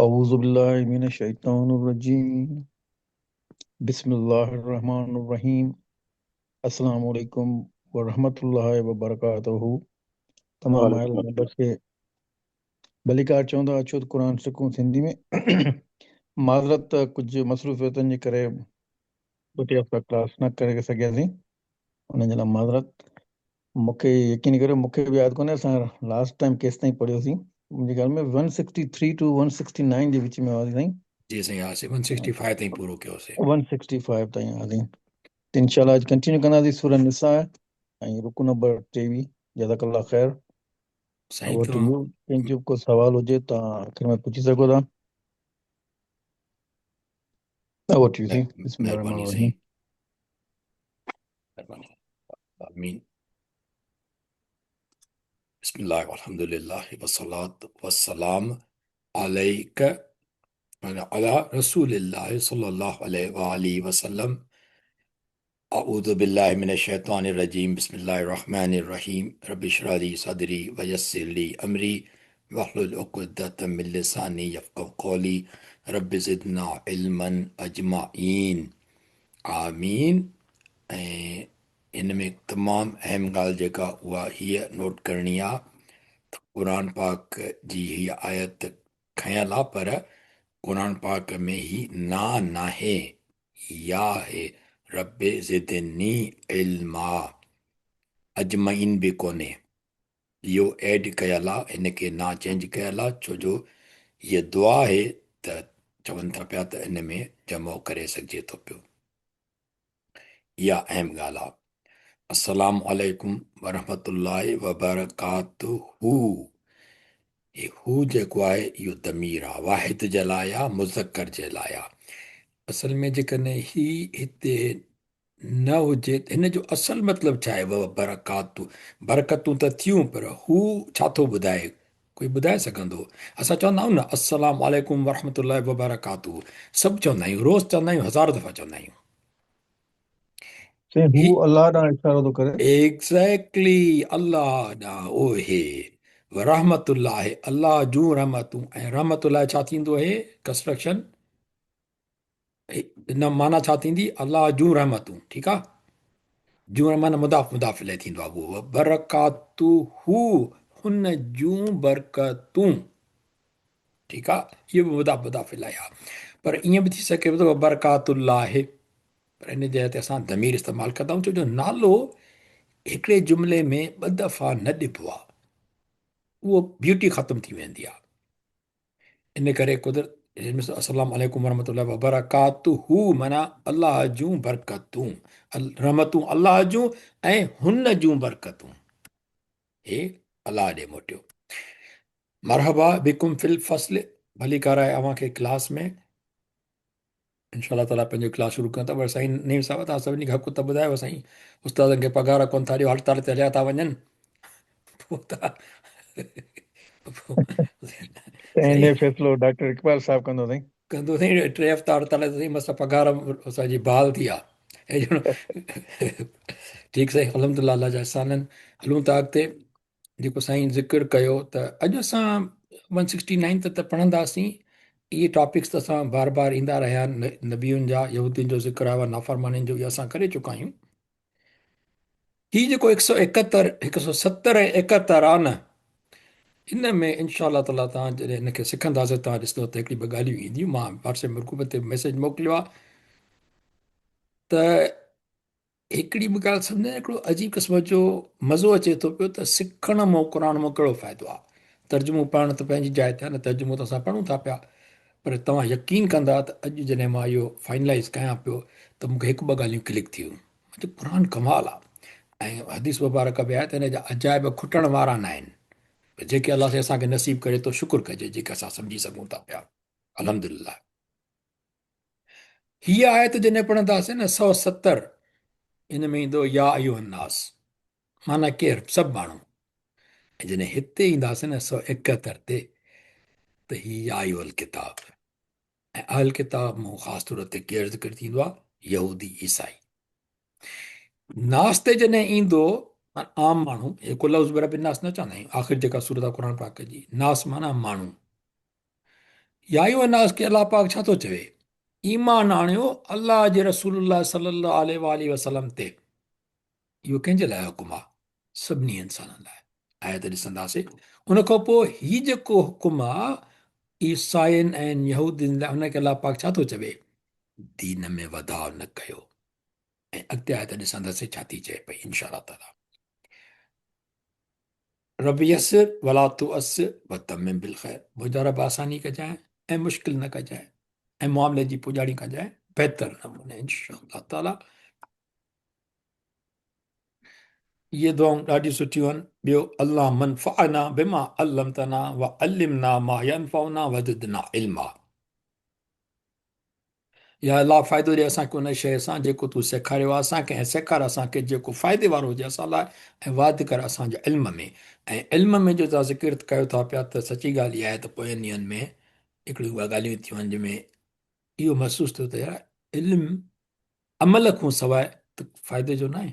أعوذ بالله من الشيطان الرجيم بسم الله الرحمن الرحيم السلام عليڪم ورحمة الله وبرڪاته. تمام آيل وعليڪم ميمبرس کي ڀليڪار چوندا اچو ته قرآن سکون سنڌي ۾. معذرت ته ڪجهه مصروفيتن جي ڪري ٻه ٽي هفتا ڪلاس نه ڪري سگهياسين، ان جي لاء معذرت. مون کي يقين ڪريو مون کي به ياد ڪونهي اسان لاسٽ ٽائيم ڪيستائين پڙهيوسين. منهنجي خيال ۾ 163 ٽو 169 جي وچ ۾ هئاسين سائين. جي سائين ها سي 165 تائين پورو ڪيوسين. 165 تائين هئاسين ته انشاء الله اڄ ڪنٽينيو ڪنداسين سورة النساء ۽ رڪوع نمبر 23. جزاڪ الله خير. سائين اوور ٽو توهان يو. ڪنهن جو ڪو سوال هجي ته آخر ۾ پڇي سگهو ٿا. اوور ٽو يو سائين. بسم الله الرحمن مهرباني الرحيم. سائين، مهرباني. آمين. بسم الله والحمد لله والصلاة والسلام عليك على رسول الله صلى الله عليه وآله وسلم. أعوذ بالله من الشيطان الرجيم. بسم الله الرحمن الرحيم. رب اشرح لي صدري ويسر لي أمري واحلل عقدة من لساني يفقهوا قولي. رب زدنا علما أجمعين. آمين. ۽ هن ۾ تمام اهم ڳالهه جيڪا اها هيء نوٽ ڪرڻي آ ته قرآن پاڪ جي هيء آيت کنيل آ پر قرآن پاڪ ۾ هي نا ناهي يا آهي، رب زدني علما، اجمعين به ڪونهي، اهو ايڊ ڪيل آ، هن کي نا چينج ڪيل آ ڇو جو هيء دعا آهي ته چون ٿا پيا ته ان ۾ جمع ڪري سگهجي ٿو پيو. اها اهم ڳالهه آ. السلام عليڪم ورحمة الله وبرڪاته. هي هو جيڪو آهي اهو ضمير آ، واحد جي لاء آ، مذڪر جي لاء آ. اصل ۾ جيڪڏهن هي هتي نه هجي ته هن جو اصل مطلب ڇا آهي؟ وبرڪاته، برڪتون ته ٿيون پر هو ڇا ٿو ٻڌائي؟ ڪوئي ٻڌائي سگهندو؟ اسان چوندا آهيون نه السلام عليڪم ورحمة الله وبرڪاته، سڀ چوندا آهيون، روز چوندا آهيون، هزار دفعا چوندا آهيون. سائين هو الله ڏانهن اشارو ٿو ڪري. ايگزيڪٽلي الله ڏانهن اهي ورحمة الله الله جون رحمتون ۽ رحمت الله ڇا ٿيندو اهي ڪنسٽرڪشن ان معنيٰ ڇا ٿيندي الله جون رحمتون ٺيڪ آ جون معنيٰ مضاف مضاف اليه ٿيندو آ اهو برڪاته هن جون برڪتون ٺيڪ آ اهو به مضاف مضاف اليه آ پر ائين به ٿي سگهي ٿو برڪات الله پر ان جاء تي اسان ضمير استعمال ڪندا آهيون ڇو جو نالو هڪڙي جملي ۾ ٻه دفعا نه ڏبو آ اهو بيوٽي ختم ٿي ويندي آ ان ڪري قدرت السلام عليڪم ورحمة الله وبرڪاته معنيٰ الله جون برڪتون، رحمتون الله جون ۽ هن جون برڪتون. هي الله ڏي موٽيو. مرحبا بكم في الفصل، ڀليڪار آهي اوهان کي ڪلاس ۾. انشاء الله تعالي پنهنجو ڪلاس شروع ڪيون ٿا. پر سائين نعيم صاحب توهان سڀني کي حق ته ٻڌايو سائين استادن کي پگهار ڪون ٿا ڏيو هڙتال تي هليا ٿا وڃن پوء سائين فيصلو ڊاڪٽر اقبال صاحب ڪندو سائين. ڪندو سائين 3 هفتا هڙتال تي سائين مس پگهار اسان جي بحال ٿي آ. ٺيڪ سائين الحمدلله الله جا احسان آهن. هلون ٿا اڳتي. جيڪو سائين ذڪر ڪيو ته اڄ اسان 169 ته پڙهنداسين. اهي ٽاپڪس ته اسان بار بار ايندا رهيا آهن، نبين جا يهودين جو ذڪر آيو آهي نافرمانين جو اهو اسان ڪري چڪا آهيون. هي جيڪو 171 170 ۽ 71 آهي نه ان ۾ انشاء الله تعالي تان جڏهن ان کي سکنداسين تان ڏسندو ته هڪڙي ٻه ڳالهيون اينديون. مان واٽس ايپ گروپ تي ميسيج موڪليو آهي ته هڪڙي به ڳالهه سمجهه ۾ هڪڙو عجيب قسم جو مزو اچي ٿو پيو ته سکڻ مون قرآن مون ڪهڙو فائدو آهي. ترجمو پڙهڻ ته پنهنجي جاء تي آهي نه، ترجمو ته اسان پڙهون ٿا پيا پر توهان يقين ڪندا ته اڄ جڏهن مان اهو فائنلائز ڪيان پيو ته مون کي هڪ ٻه ڳالهيون ڪلڪ ٿيون. مان چيو قرآن ڪمال آهي ۽ حديث مبارڪ به آهي ته ان جا عجائب کٽڻ وارا نه آهن. جيڪي الله سائين اسان کي نصيب ڪري ٿو شڪر ڪجي جيڪي اسان سمجهي سگهون ٿا پيا الحمدلله. هيء آيت جڏهن پڙهنداسين نه 170 ان ۾ ايندو يا ايها الناس معنيٰ ڪير سڀ ماڻهو ۽ جڏهن هتي اينداسين نه 171 تي ته هي يا ايها الڪتاب ۽ اهل ڪتاب مون خاص طور تي ڪير ذڪر ٿيندو آهي يهودي عيسائي ناس تي جڏهن ايندو عام ماڻهو هڪ لفظ برب الناس نه چوندا آهيون آخر جيڪا سورت آهي قرآن پاڪ جي ناس معنيٰ ماڻهو. يا ايها الناس کي الله پاڪ ڇا ٿو چوي؟ ايمان آڻيو الله جي رسول الله صلي الله عليه واٰله وسلم تي. اهو ڪنهن جي لاء حڪم آ؟ سڀني انسانن لاء. آيت ڏسنداسين. ان کان پوء هي جيڪو حڪم آ عيسائين ۽ يهودين لاء ان کي الله پاڪ ڇا ٿو چوي؟ دين ۾ وڌاء نه ڪيو. ۽ اڳتي آيت ڏسنداسين ڇا ٿي چئي پئي انشاء الله تعالي. رب يسر ولا تعسر وتمم بالخير منهنجا رب آساني ڪجانء ۽ مشڪل نه ڪجانء ۽ معاملي جي پڄاڻي ڪجانء بهتر نموني انشاء الله تعالي. اهي دعائون ڏاڍيون سٺيون آهن. ٻيو الله منفعنا بما علمتنا وعلمنا ما ينفعنا وزدنا علما. يا الله فائدو ڏي اسان کي ان شيء سان جيڪو تو سيکاريو آهي اسان کي ۽ سيکار اسان کي جيڪو فائدي وارو هجي اسان لاء ۽ واڌ ڪر اسان جي علم ۾. ۽ علم ۾ جو توهان ذڪر ڪيو ٿا پيا ته سچي ڳالهه اها آهي ته پوين ڏينهن ۾ هڪڙيون ٻه ڳالهيون ٿيون آهن جنهن ۾ اهو محسوس ٿيو ته يار علم عمل کان سواء ته فائدي جو ناهي.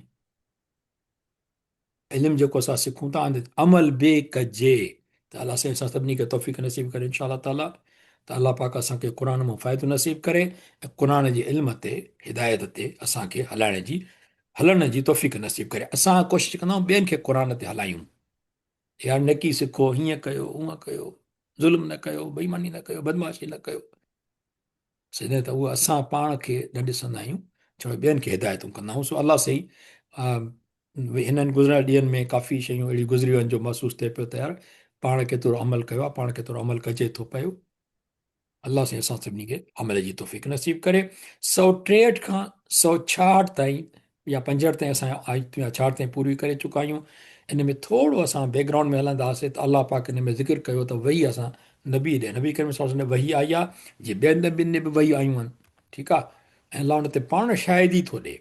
علم جيڪو اسان سکون ٿا ان تي عمل به ڪجي ته الله سائين اسان سڀني کي توفيق نصيب ڪري انشاء الله تعالي ته الله پاڪ اسان کي قرآن مان فائدو نصيب ڪري ۽ قرآن جي علم تي هدايت تي اسان کي هلائڻ جي هلڻ جي توفيق نصيب ڪري. اسان ڪوشش ڪندا آهيون ٻين کي قرآن تي هلايون، يار نڪي سکو، هيئن ڪيو هونئن ڪيو، ظلم نه ڪيو، بيماني نه ڪيو، بدمعاشي نه ڪيو. سيدنا ته اهو اسان پاڻ کي نه ڏسندا آهيون ڇو ٻين کي هدايتون ڪندا آهيون. سو الله سائين هنن گذريل ڏينهن ۾ ڪافي شيون اهڙيون گذريون آهن جو محسوس ٿئي پيو ته يار پاڻ ڪيترو عمل ڪيو آهي، پاڻ ڪيترو عمل ڪجي ٿو پيو. الله سائين اسان سڀني کي عمل جي توفيق نصيب ڪري. 163 کان 166 تائين يا 65 تائين اسان آيتون يا 66 تائين پوري ڪري چڪا آهيون. ان ۾ ٿورو اسان بيڪ گرائونڊ ۾ هلنداسين ته الله پاڪ ان ۾ ذڪر ڪيو ته وحي اسان نبي ڏي نبي ڪريم صلي الله عليه وسلم وحي آئي آهي، جي ٻين نبين ڏي به وحي آيون آهن، ٺيڪ آهي، ۽ الله ان تي پاڻ شاهدي ٿو ڏي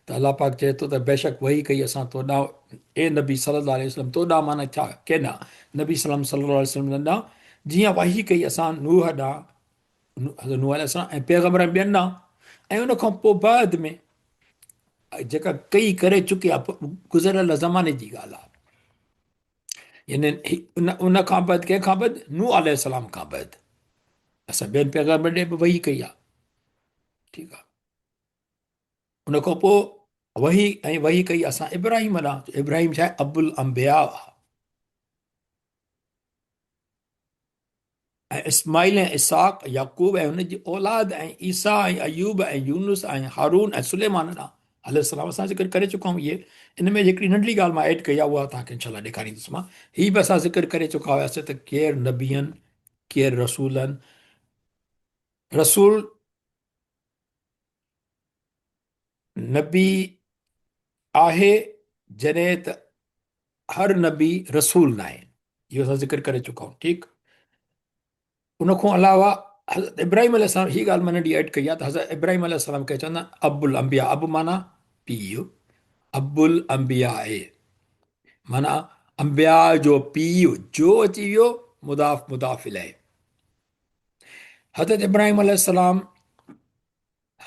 ته الله پاڪ چئي ٿو ته بيشڪ وحي ڪئي اسان تو ڏانهن اي نبي صلي الله عليه وسلم، تو ڏانهن معنيٰ ڇا ڪنهن ڏانهن؟ نبي صلي الله عليه وسلم ڏانهن، جيئن وحي ڪئي اسان نوح ڏانهن، حضرت نوح عليه السلام ۽ پيغمبرن ٻين ڏانهن، ۽ ان کان پوء بعد ۾ جيڪا ڪئي ڪري چڪي آهي گذريل زماني جي ڳالهه آهي، يعني ان کان بعد ڪنهن کان بعد؟ نوح عليه السلام کان بعد اسان ٻين پيغمبرن ڏي به وحي ڪئي آهي، ٺيڪ آهي. ان کان پوء وحي ۽ وحي ڪئي اسان ابراهيم ڏانهن. ابراهيم ڇا آهي؟ ابو الانبياء آهي. ۽ اسماعيل ۽ اسحاق يعقوب ۽ هن جي اولاد ۽ عيسيٰ ۽ ايوب ۽ يونس ۽ هارون ۽ سليمان ڏانهن عليه السلام اسان ذڪر ڪري چڪا آهيون. اهي ان ۾ هڪڙي ننڍڙي ڳالهه مان ايڊ ڪئي آهي اها توهان کي انشاء الله ڏيکاريندس مان. هي به اسان ذڪر ڪري چڪا هياسين ته ڪير نبي آهن ڪير رسول آهن. رسول نبي آهي جڏهن ته هر نبي رسول ناهي، اهو اسان ذڪر ڪري چڪا آهيون، ٺيڪ. ان کان علاوه حضرت ابراهيم عليه السلام، هي ڳالهه مان ننڍي ايڊ ڪئي آهي ته حضرت ابراهيم عليه السلام کي چوندا آهن ابو الانبياء، اب معنيٰ پيء، ابو الانبياء معنيٰ انبياء جو پيء، جو اچي ويو مضاف مضاف اليه. حضرت ابراهيم عليه السلام،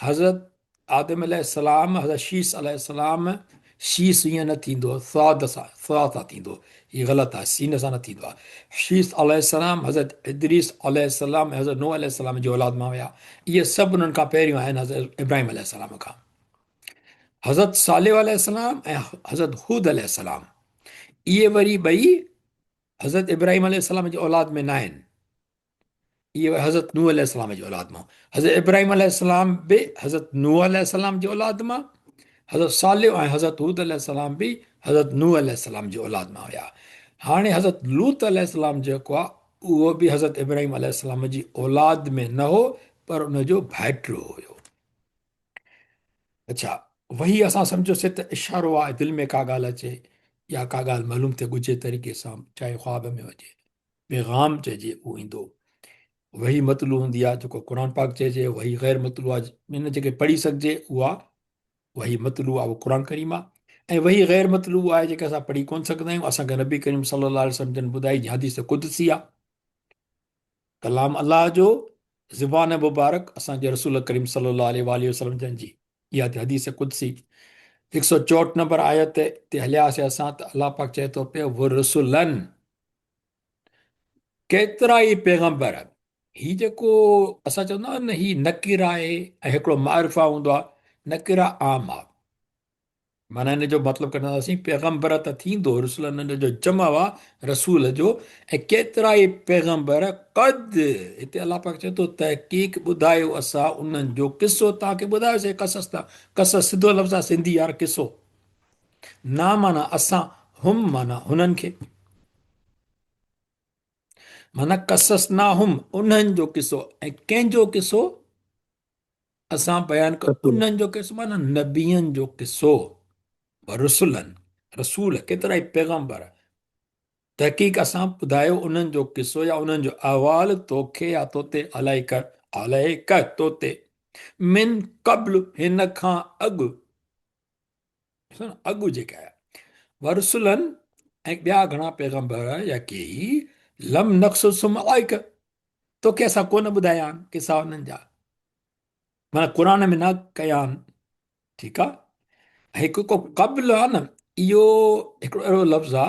حضرت آدم عليه السلام، حضرت شيس عليه السلام، شيس ائين نه ٿيندو، صاد سان، صا سان ٿيندو، هي غلط آهي، سين سان نه ٿيندو آهي. شيس عليه السلام، حضرت ادريس عليه السلام ۽ حضرت نوح عليه السلام جي اولاد مان هيا. اهي سڀ انهن کان پهريون آهن حضرت ابراهيم عليه السلام کان. حضرت صالح عليه السلام ۽ حضرت هود عليه السلام، اهي وري ٻئي حضرت ابراهيم عليه السلام جي اولاد ۾ ناهن. اهي حضرت نوح عليه السلام جي اولاد مان. حضرت ابراهيم عليه السلام به حضرت نوح عليه السلام جي اولاد مان، حضرت صالح ۽ حضرت هود عليه السلام به حضرت نوح عليه السلام جي اولاد مان هيا. هاڻي حضرت لوط عليه السلام جيڪو آهي اهو به حضرت ابراهيم عليه السلام جي اولاد ۾ نه هو پر ان جو ڀائٽيو هيو. اڇا وحي اسان سمجهوسي ته اشارو آهي، دل ۾ ڪا ڳالهه اچي يا ڪا ڳالهه معلوم ٿئي ڳجهي طريقي سان، چاهي خواب ۾ هجي، پيغام چئجي اهو ايندو. وحي مطلوع هوندي آهي جيڪو قرآن پاڪ چئجي، وحي غير مطلوع آهي ان جيڪي پڙهي سگهجي اها وحي مطلوع آهي، اهو قرآن ڪريم آهي. ۽ وحي غير مطلوع آهي جيڪي اسان پڙهي ڪونه سگهندا آهيون، اسان کي نبي ڪريم صلي الله عليه وسلم جن ٻڌائي جيئن حديث قدسي آهي، ڪلام الله جو زبان مبارڪ اسان جي رسول ڪريم صلي الله عليه وآله وسلم جن جي اها ٿي حديث قدسي. 164 نمبر آيت تي هلياسي اسان ته الله پاڪ چئي ٿو پيو ورسلن، ڪيترا ئي پيغمبر. هي جيڪو اسان چوندا آهيون نه هي نڪره آهي ۽ هڪڙو معرفه هوندو آهي، نڪره عام آهي. معنيٰ ان جو مطلب ڪڍنداسين پيغمبر ته ٿيندو رسلن ان جو جمع آ رسول جو ۽ ڪيترا ئي پيغمبر قد هتي الله پاڪ چئي ٿو تحقيق ٻڌايو اسان انهن جو قصو توهان کي ٻڌايوسين قصص ته قصص سڌو لفظ آ سنڌي يار قصو نا معنيٰ اسان هم معنيٰ هنن کي معنيٰ قصصناهم انهن جو قصو ۽ ڪنهن جو قصو اسان بيان ڪيو انهن جو قصو معنيٰ نبين جو قصو رسلن رسول ڪيترا ئي پيغمبر تحقيق اسان ٻڌايو انهن جو قصو يا انهن جو احوال توکي يا توتي عليڪ عليڪ توتي من قبل هن کان اڳ اڳ جيڪي آيا ورسلن ۽ ٻيا گهڻا پيغمبر يا ڪيئي لم نقصصهم عليڪ توکي اسان ڪونه ٻڌايا آهن قصا انهن جا معنيٰ قرآن ۾ نه ڪيا آهن ٺيڪ آ هڪ ڪو قبل آ نه اهو هڪڙو اهڙو لفظ آ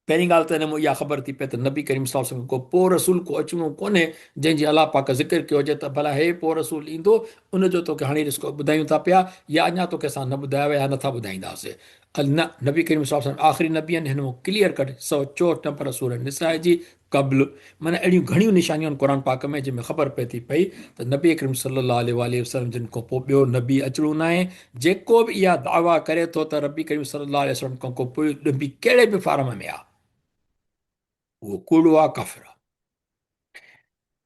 پهرين ڳالهه ته هن مان اها خبر ٿي پئي ته نبي ڪريم صلي الله عليه وسلم کان ڪو پوء رسول ڪو اچڻو ڪونهي جنهن جي الله پاڪ ذڪر ڪيو هجي ته ڀلا هي پوء رسول ايندو ان جو توکي هاڻي ڏس ٻڌايون ٿا پيا يا اڃا توکي اسان نه ٻڌايو يا نٿا ٻڌائينداسين نه نبي ڪريم صلي الله عليه وسلم آخري نبي آهن هن مان ڪليئر ڪٽ 164 نمبر سورة نساء جي قبل معنيٰ اهڙيون گهڻيون نشانيون آهن قرآن پاڪ ۾ جنهن ۾ خبر پئي ٿي پئي ته نبي اڪرم صلي الله عليه واٰله وسلم جن کان پوء ٻيو نبي اچڻو ناهي جيڪو به اها دعويٰ ڪري ٿو ته ربي ڪريم صلي الله عليه وسلم کان ڪو پوء نبي ڪهڙي به فارم ۾ آ اهو ڪوڙو آ ڪافر آ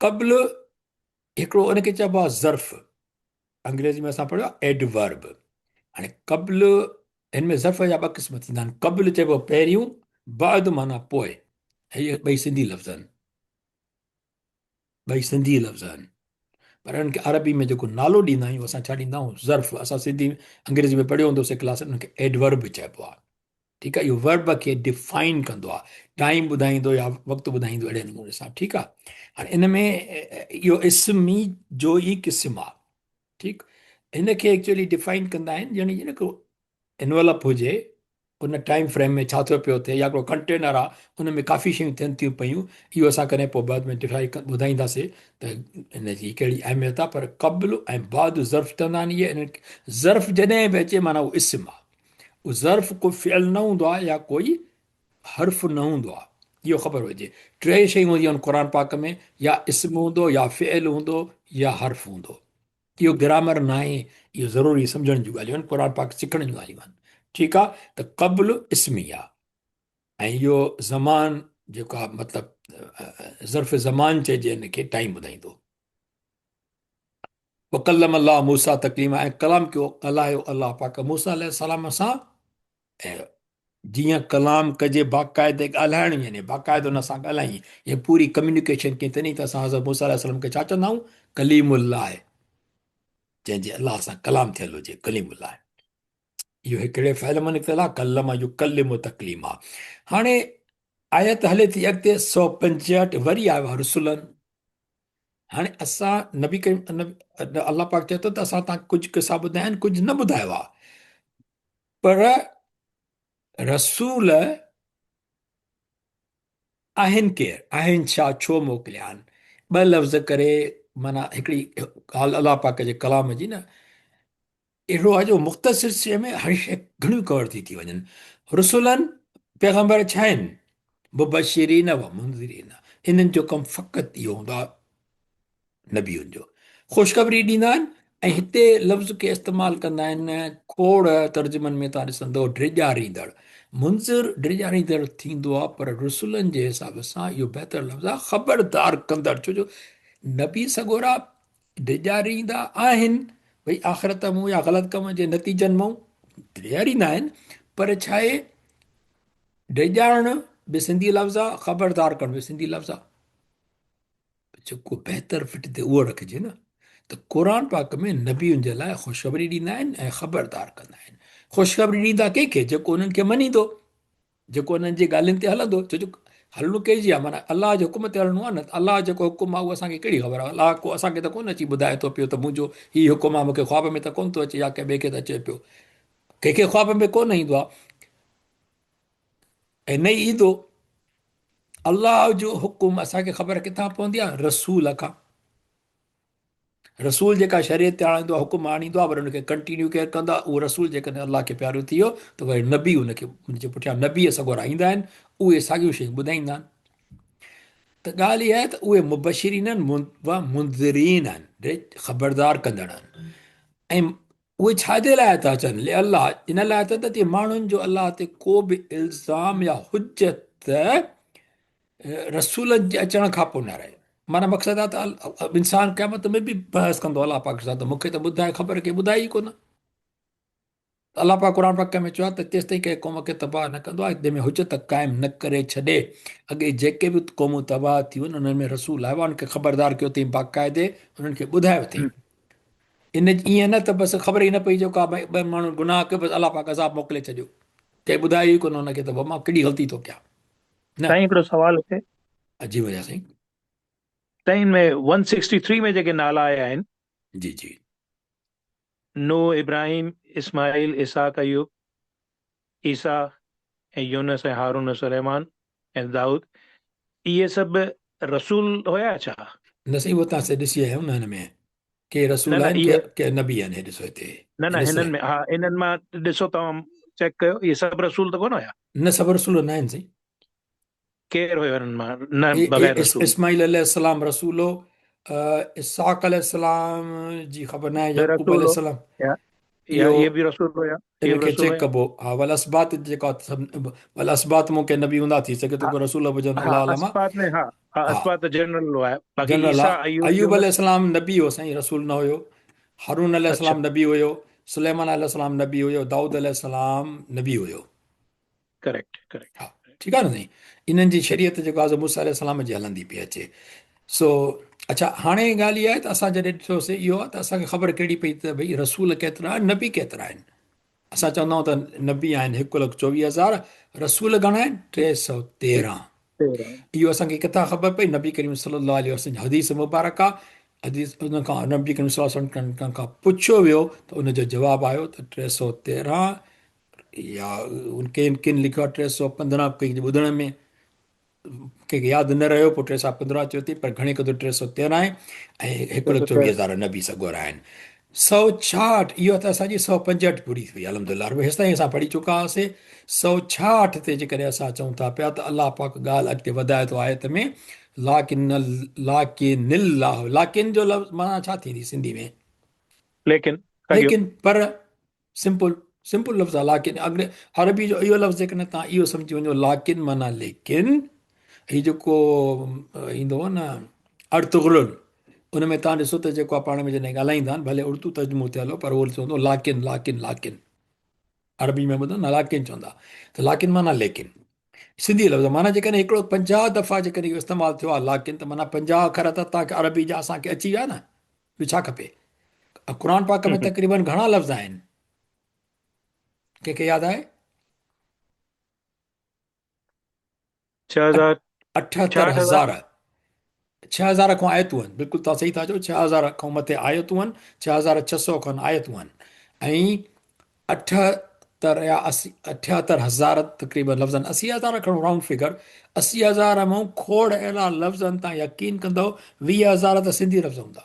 قبل هڪڙو ان کي چئبو آ ظرف انگريزي ۾ اسان پڙهيو آ ايڊورب هاڻي قبل هن ۾ ظرف جا ٻه قسم ٿيندا آهن قبل چئبو پهريون بعد معنيٰ پوء هي ٻئي سنڌي لفظ آهن ٻئي سنڌي لفظ آهن پر انهن کي عربي ۾ جيڪو نالو ڏيندا آهيون اسان ڇا ڏيندا آهيون ظرف اسان سنڌي انگريزي ۾ پڙهيو هوندو سي ڪلاس ان کي ايڊورب چئبو آهي ٺيڪ آهي اهو ورب کي ڊفائن ڪندو آهي ٽائيم ٻڌائيندو يا وقت ٻڌائيندو اهڙي نموني سان ٺيڪ آهي هاڻي ان ۾ اهو اسمي جو ئي قسم آهي ٺيڪ هن کي ايڪچوئلي ڊفائن ڪندا آهن يعني جيئن هڪڙو انولپ هجي ان ٽائيم فريم ۾ ڇا ٿو پيو ٿئي يا هڪڙو ڪنٽينر آ ان ۾ ڪافي شيون ٿين ٿيون پيون اهو اسان ڪڏهن پوء بعد ۾ ڊفائي ٻڌائينداسي ته ان جي ڪهڙي اهميت آ پر قبل ۽ بعد ظرف چوندا آهن اهي ظرف جڏهن به اچي معنيٰ اهو اسم آ اهو ظرف ڪو فعل نه هوندو آ يا ڪوئي حرف نه هوندو آ اهو خبر هجي ٽي شيون هونديون آهن قرآن پاڪ ۾ يا اسم هوندو يا فعل هوندو يا حرف هوندو اهو گرامر ناهي اهو ضروري سمجهڻ جون ڳالهيون آهن قرآن پاڪ سکڻ جون ڳالهيون آهن ٺيڪ آ ته قبل اسمي آ ۽ اهو زمان جيڪو آ مطلب ظرف زمان چئجي ان کي ٽائيم ٻڌائيندو وڪلم الله موسيٰ تڪليما ۽ ڪلام ڪيو ڳالهايو الله پاڪ موسيٰ عليه السلام سان جيئن ڪلام ڪجي باقاعدي ڳالهائڻ يعني باقاعدو ان سان ڳالهائين يعني پوري ڪميونيڪيشن ڪئي تڏهن ته اسان حضرت موسيٰ عليه السلام کي ڇا چوندا آهيون ڪليم الله جنهن جي الله سان ڪلام ٿيل هجي ڪليم الله اهو هڪڙي فعل مان نڪتل آهي ڪلم يڪلم تڪليما هاڻي آيت هلي ٿي اڳتي 165 وري آيو آهي رسولن هاڻي اسان نبي ڪريم الله پاڪ چئي ٿو ته اسان تان ڪجهه قصا ٻڌايا آهن ڪجهه نه ٻڌايو آهي پر رسول آهن ڪير؟ آهن ڇا؟ ڇو موڪليا آهن؟ ٻه لفظ ڪري معنيٰ هڪڙي ڳالهه الله پاڪ جي ڪلام جي نه اهڙو آهي جو مختصر شيء ۾ هر شيء گهڻيون ڪور ٿي ٿي وڃن. رسولن پيغمبر ڇا آهن؟ مبشرين و منذرين انهن جو ڪم فقط اهو هوندو آهي نبين جو خوشخبري ڏيندا آهن ۽ هتي لفظ کي استعمال ڪندا آهن کوڙ ترجمن ۾ تان ڏسندو ڊيڄاريندڙ منذر ڊيڄاريندڙ ٿيندو آهي پر رسولن جي حساب سان اهو بهتر لفظ آهي خبردار ڪندڙ ڇو جو نبي سڳورا ڊيڄاريندا آهن ڀئي آخرت مون يا غلط ڪم جي نتيجن مون ڊيڄاريندا آهن پر ڇا آهي ڊيڄارڻ به سنڌي لفظ آهي خبردار ڪرڻ به سنڌي لفظ آهي جيڪو بهتر فٽ ٿئي اهو رکجي نه ته قرآن پاڪ ۾ نبين جي لاء خوشخبري ڏيندا آهن ۽ خبردار ڪندا آهن خوشخبري ڏيندا ڪنهن کي جيڪو انهن کي مڃيندو جيڪو انهن جي ڳالهين تي هلندو ڇو جو هلڻو ڪنهن جي آهي معنيٰ الله جي حڪم تي هلڻو آهي نه الله جيڪو حڪم آهي اهو اسان کي ڪهڙي خبر آهي الله ڪو اسان کي ته ڪونه اچي ٻڌائي ٿو پيو ته منهنجو هي حڪم آهي مونکي خواب ۾ ته ڪونه ٿو اچي يا ڪنهن ٻئي کي ته اچي پيو ڪنهن کي خواب ۾ ڪونه ايندو آهي ۽ نه ئي ايندو. الله جو حڪم اسان کي خبر ڪٿان پوندي آهي؟ رسول کان. رسول جيڪا شريعت تي آڻيندو آهي، حڪم آڻيندو آهي، وري ان کي ڪنٽينيو ڪير ڪندو آهي؟ اهو رسول جيڪڏهن الله کي پيارو ٿي ويو ته وري نبي ان کي ان جي پٺيان نبي سڳورا ايندا آهن، اهي ساڳيون شيون ٻڌائيندا آهن. ته ڳالهه اها آهي ته اهي مبشرين آهن و منذرين آهن، خبردار ڪندڙ آهن ۽ اهي ڇا جي لاء ٿا اچن؟ لله، ان لاء ته جيئن ماڻهن جو الله تي ڪو به الزام يا حجت رسولن جي اچڻ کان پوء نه رهي. معنيٰ مقصد آهي ته انسان قيامت ۾ به بحث ڪندو الله پاڪ سان ته مون کي ته ٻڌائي خبر ڪي ٻڌائي ئي ڪونه. الله پاڪ قرآن پاڪ ۾ چيو آهي ته تيستائين ڪنهن قوم کي تباهه نه ڪندو آهي جنهن ۾ حجت قائم نه ڪري ڇڏي. اڳي جيڪي به قومون تباهه ٿيون آهن انهن ۾ رسول آيو آهي انهن کي خبردار ڪيو اٿئي باقاعدي انهن کي ٻڌايو اٿئي. ان ائين نه ته بس خبر ئي نه پئي جو ڪا ڀئي ٻه ماڻهن گناهه ڪيو بس الله پاڪ عذاب موڪلي ڇڏيو ڪنهن ٻڌايو ئي ڪونه ان کي ته مان ڪهڙي غلطي ٿو ڪيان نه. سائين هڪڙو سوال هتي. جي وجا سائين. سائين ان ۾ 163 ۾ جيڪي نالا آيا آهن. جي جي. نوح، ابراهيم، اسماعيل، اسحاق، ايوب، عيسيٰ ۽ يونس ۽ هارون ۽ سليمان ۽ دائود اهي سڀ رسول هيا ڇا؟ نه سائين اهو تان ڏسي آيا آهيون نه هن ۾ ڪي رسول نه نه آهن اهي ڪي نبي آهن هي ڏسو هتي نه نه هنن ۾ ها انهن مان ڏسو توهان چيڪ ڪيو اهي سڀ رسول ته ڪونه هيا. نه سڀ رسول نه آهن سائين. ڪير هيو انهن مان نه بغير رسول؟ اسماعيل عليه السلام رسول هو، اسحاق عليه السلام جي خبر نه آهي، يعقوب عليه السلام يا اهي به رسول هيا، ان کي چيڪ ڪبو. ها والاسباط جيڪا والاسباط مون کي نبي هوندا ٿي سگهي ٿو ڪو رسول به هجن الله اعلم. اسباط ۾ ها ها اسباط جنرل هو باقي عيسيٰ ايوب ايوب عليه السلام نبي هو سائين رسول نه هيو. هارون عليه السلام نبي هيو، سليمان عليه السلام نبي هيو، دائود عليه السلام نبي هيو. ڪريڪٽ ڪريڪٽ ها ٺيڪ آهي نه سائين انهن جي شريعت جيڪو آهي موسيٰ عليه السلام جي هلندي پئي اچي سو اڇا هاڻي ڳالهه اها آهي ته اسان جڏهن ڏٺوسي اهو آهي ته اسان کي خبر ڪهڙي پئي ته ڀئي رسول ڪيترا آهن نبي ڪيترا آهن اسان چوندا آهيون ته نبي آهن 1,24,000 رسول گهڻا آهن 313 اهو اسان کي ڪٿان خبر پئي نبي ڪريم صلي الله عليه وسلم حديث مبارڪه حديث ان کان نبي ڪريم صلي الله عليه وسلم کان پڇيو ويو ته ان جو جواب آيو ته 313 يا ڪن ڪن لکيو آهي 315 ڪنهن جي ٻڌڻ ۾ ڪنهن کي ياد نه رهيو پوء 315 چيو اٿئي پر گهڻي قدر 313 آهي ۽ 1,24,000 نبي سڳورا آهن. 166 اهو ته اسان جي 165 پوري ٿي وئي الحمد لله رب هيستائين اسان پڙهي چڪا هئاسي 166 تي جيڪڏهن اسان چئون ٿا پيا ته الله پاڪ ڳالهه اڳتي وڌائي ٿو آيت ۾ لاڪن لاڪن الله لاڪن جو لفظ معنيٰ ڇا ٿيندي سنڌي ۾ ليڪن ليڪن پر سمپل سمپل لفظ آ لاڪن اڳ عربي جو اهو لفظ جيڪڏهن تان اهو سمجهي وڃو لاڪن معنيٰ ليڪن هي جيڪو ايندو آ نه ارطغرل ان ۾ تان ڏسو ته جيڪو پاڻ ۾ جڏهن ڳالهائيندا آهن ڀلي اردو ترجمو ٿيل هو پر اهو چوندو لاڪن لاڪن لاڪن عربي ۾ ٻڌو نه لاڪن چوندا ته لاڪن معنيٰ ليڪن سنڌي لفظ معنيٰ جيڪڏهن هڪڙو 50 دفعا جيڪڏهن اهو استعمال ٿيو آ لاڪن ته معنيٰ 50 اکر ته تان کي عربي جا اسان کي اچي ويا نه ٻيو ڇا کپي؟ قرآن پاڪ ۾ تقريبن گهڻا لفظ آهن؟ ڪنهن کي ياد آهي؟ 78,000 6000 کان آيتون آهن بلڪل تان صحيح ٿا چئو 6000 کان مٿي آيتون آهن 6600 کان آيتون آهن ۽ 78 يا 78,000 تقريبن لفظ آهن 80,000 کڻو رائونڊ فگر 80,000 مان کوڙ اهڙا لفظ آهن تان يقين ڪندو 20,000 ته سنڌي لفظ هوندا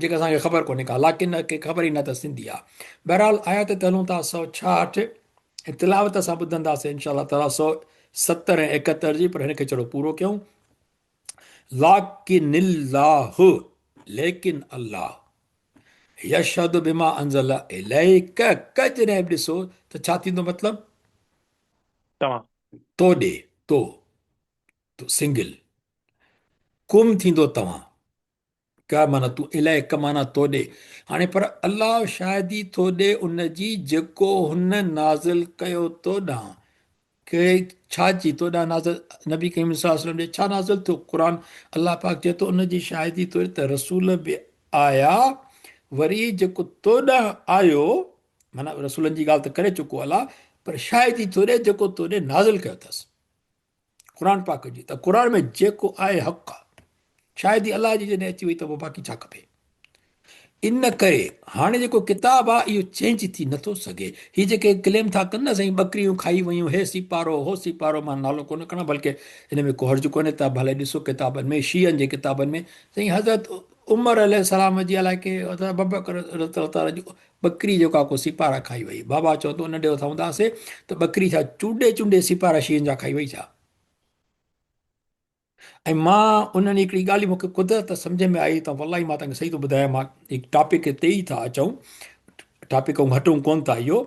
جيڪي اسان کي خبر ڪونهي ڪا لاڪن کي خبر ئي نه ته سنڌي آ بهرحال آيت تي هلون ٿا 166 ۽ تلاوت اسان ٻڌنداسين انشاء الله تعالي 170 ۽ 71 جي پر هن کي چڙو پورو ڪيون لاڪن الله ليڪن الله يشهد بما انزل اليک ڪ جڏهن به ڏسو ته ڇا ٿيندو مطلب توهان تو ڏي تو تو سنگل ڪم ٿيندو توهان ڪ معنی تو اليک معنی تو ڏي هاڻي پر الله شاهدي ٿو ڏي ان جي جيڪو هن نازل ڪيو تو ڏانهن ڪي ڇا جي تو ڏانهن نازل نبي ڪريم صلي الله عليه وسلم ڏي ڇا نازل ٿيو قرآن الله پاڪ چئي ٿو ان جي شاهدي ٿو ته رسول به آيا وري جيڪو تو ڏانهن آيو معنی رسولن جي ڳالهه ته ڪري چڪو الله پر شاهدي ٿو ڏي جيڪو تو ڏي نازل ڪيو اٿس قرآن پاڪ جي ته قرآن ۾ جيڪو آهي حق آهي شاهدي الله جي جڏهن اچي وئي ته پوء باقي ڇا کپي. ان ڪري هاڻي جيڪو ڪتاب آ اهو چينج ٿي نٿو سگهي. هي جيڪي ڪليم ٿا ڪن نه سائين ٻڪريون کائي ويون هي سيپارو هو سيپارو مان نالو ڪونه کڻان بلڪه ان ۾ ڪو حرج ڪونهي ته ڀلي ڏسو ڪتابن ۾ شيعن جي ڪتابن ۾ سائين حضرت عمر عليه السلام جي الائي ڪي حضرت ابوبڪر رضي الله تعالٰي جي ٻڪري جيڪا ڪو سيپارا کائي وئي. بابا چوندو ننڍي هوندا هونداسي ته ٻڪري ڇا چونڊي چونڊي سيپارا شيعن جا کائي وئي ڇا؟ ۽ مان انهن هڪڙي ڳالهه مون کي قدرت سمجهه ۾ آئي ته والله مان تنهن کي صحيح ٿو ٻڌايان مان هڪ ٽاپڪ تي ئي ٿا اچون ٽاپڪ کان هٽون ڪون ٿا اهو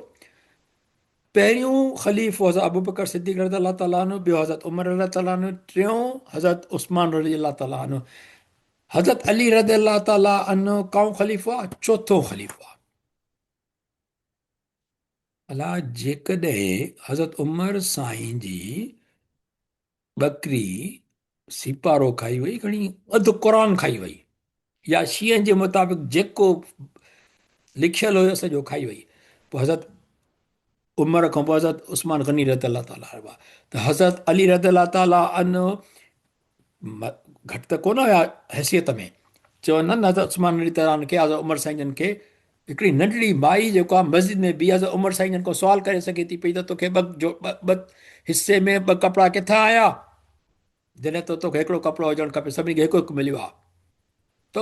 پهريون خليفو حضرت ابو بڪر صديق رضي الله تعالٰي عنه ٻيو حضرت عمر رضي الله تعالٰي عنه ٽيون حضرت عثمان رضي الله تعالٰي عنه حضرت علي رضي الله تعالٰي عنه ڪائون خليفو آ چوٿون خليفو آ الا جيڪڏهن حضرت عمر سائين جي ٻڪري سيپارو کائي وئي کڻي اڌ قرآن کائي وئي يا شيعن جي مطابق جيڪو لکيل هيو سڄو کائي وئي پوء حضرت عمر کان پوء حضرت عثمان غني رضي الله تعالٰي عنه ته حضرت علي رضي الله تعالٰي عنه گهٽ ته ڪونه هيا حيثيت ۾ چون نه حضرت عثمان غني تعالٰي عنه کي حضرت عمر سائين جن کي هڪڙي ننڍڙي مائي جيڪو آهي مسجد ۾ بيهي حضرت عمر سائين جن کان سوال ڪري سگهي ٿي پئي ته توکي ٻه جو ٻه حصي ۾ ٻه ڪپڙا ڪٿان آيا جڏهن ته توکي هڪڙو ڪپڙو هجڻ کپي سڀني کي هڪ هڪ مليو آهي تو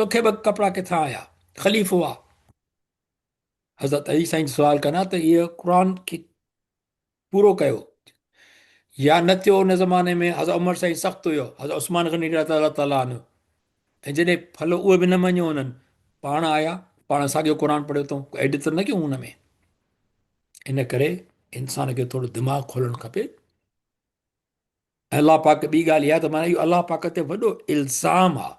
توکي ٻه ڪپڙا ڪٿان آيا خليفو آ حضرت علي سائين سوال ڪنا ته اهو قرآن کي پورو ڪيو يا نه ٿيو ان زماني ۾ حضرت عمر سائين سخت هيو حضرت عثمان غني رضي الله تعالٰي عنه ۽ جڏهن ڦلو اهي به نه مڃيو انهن پاڻ آيا پاڻ ساڳيو قرآن پڙهيو اٿئون ايڊ ته نه ڪيو ان ۾ ان ڪري انسان کي ٿورو دماغ کولڻ کپي ۽ الله پاڪ ٻي ڳالهه اها ته معنی اهو الله پاڪ تي وڏو الزام آ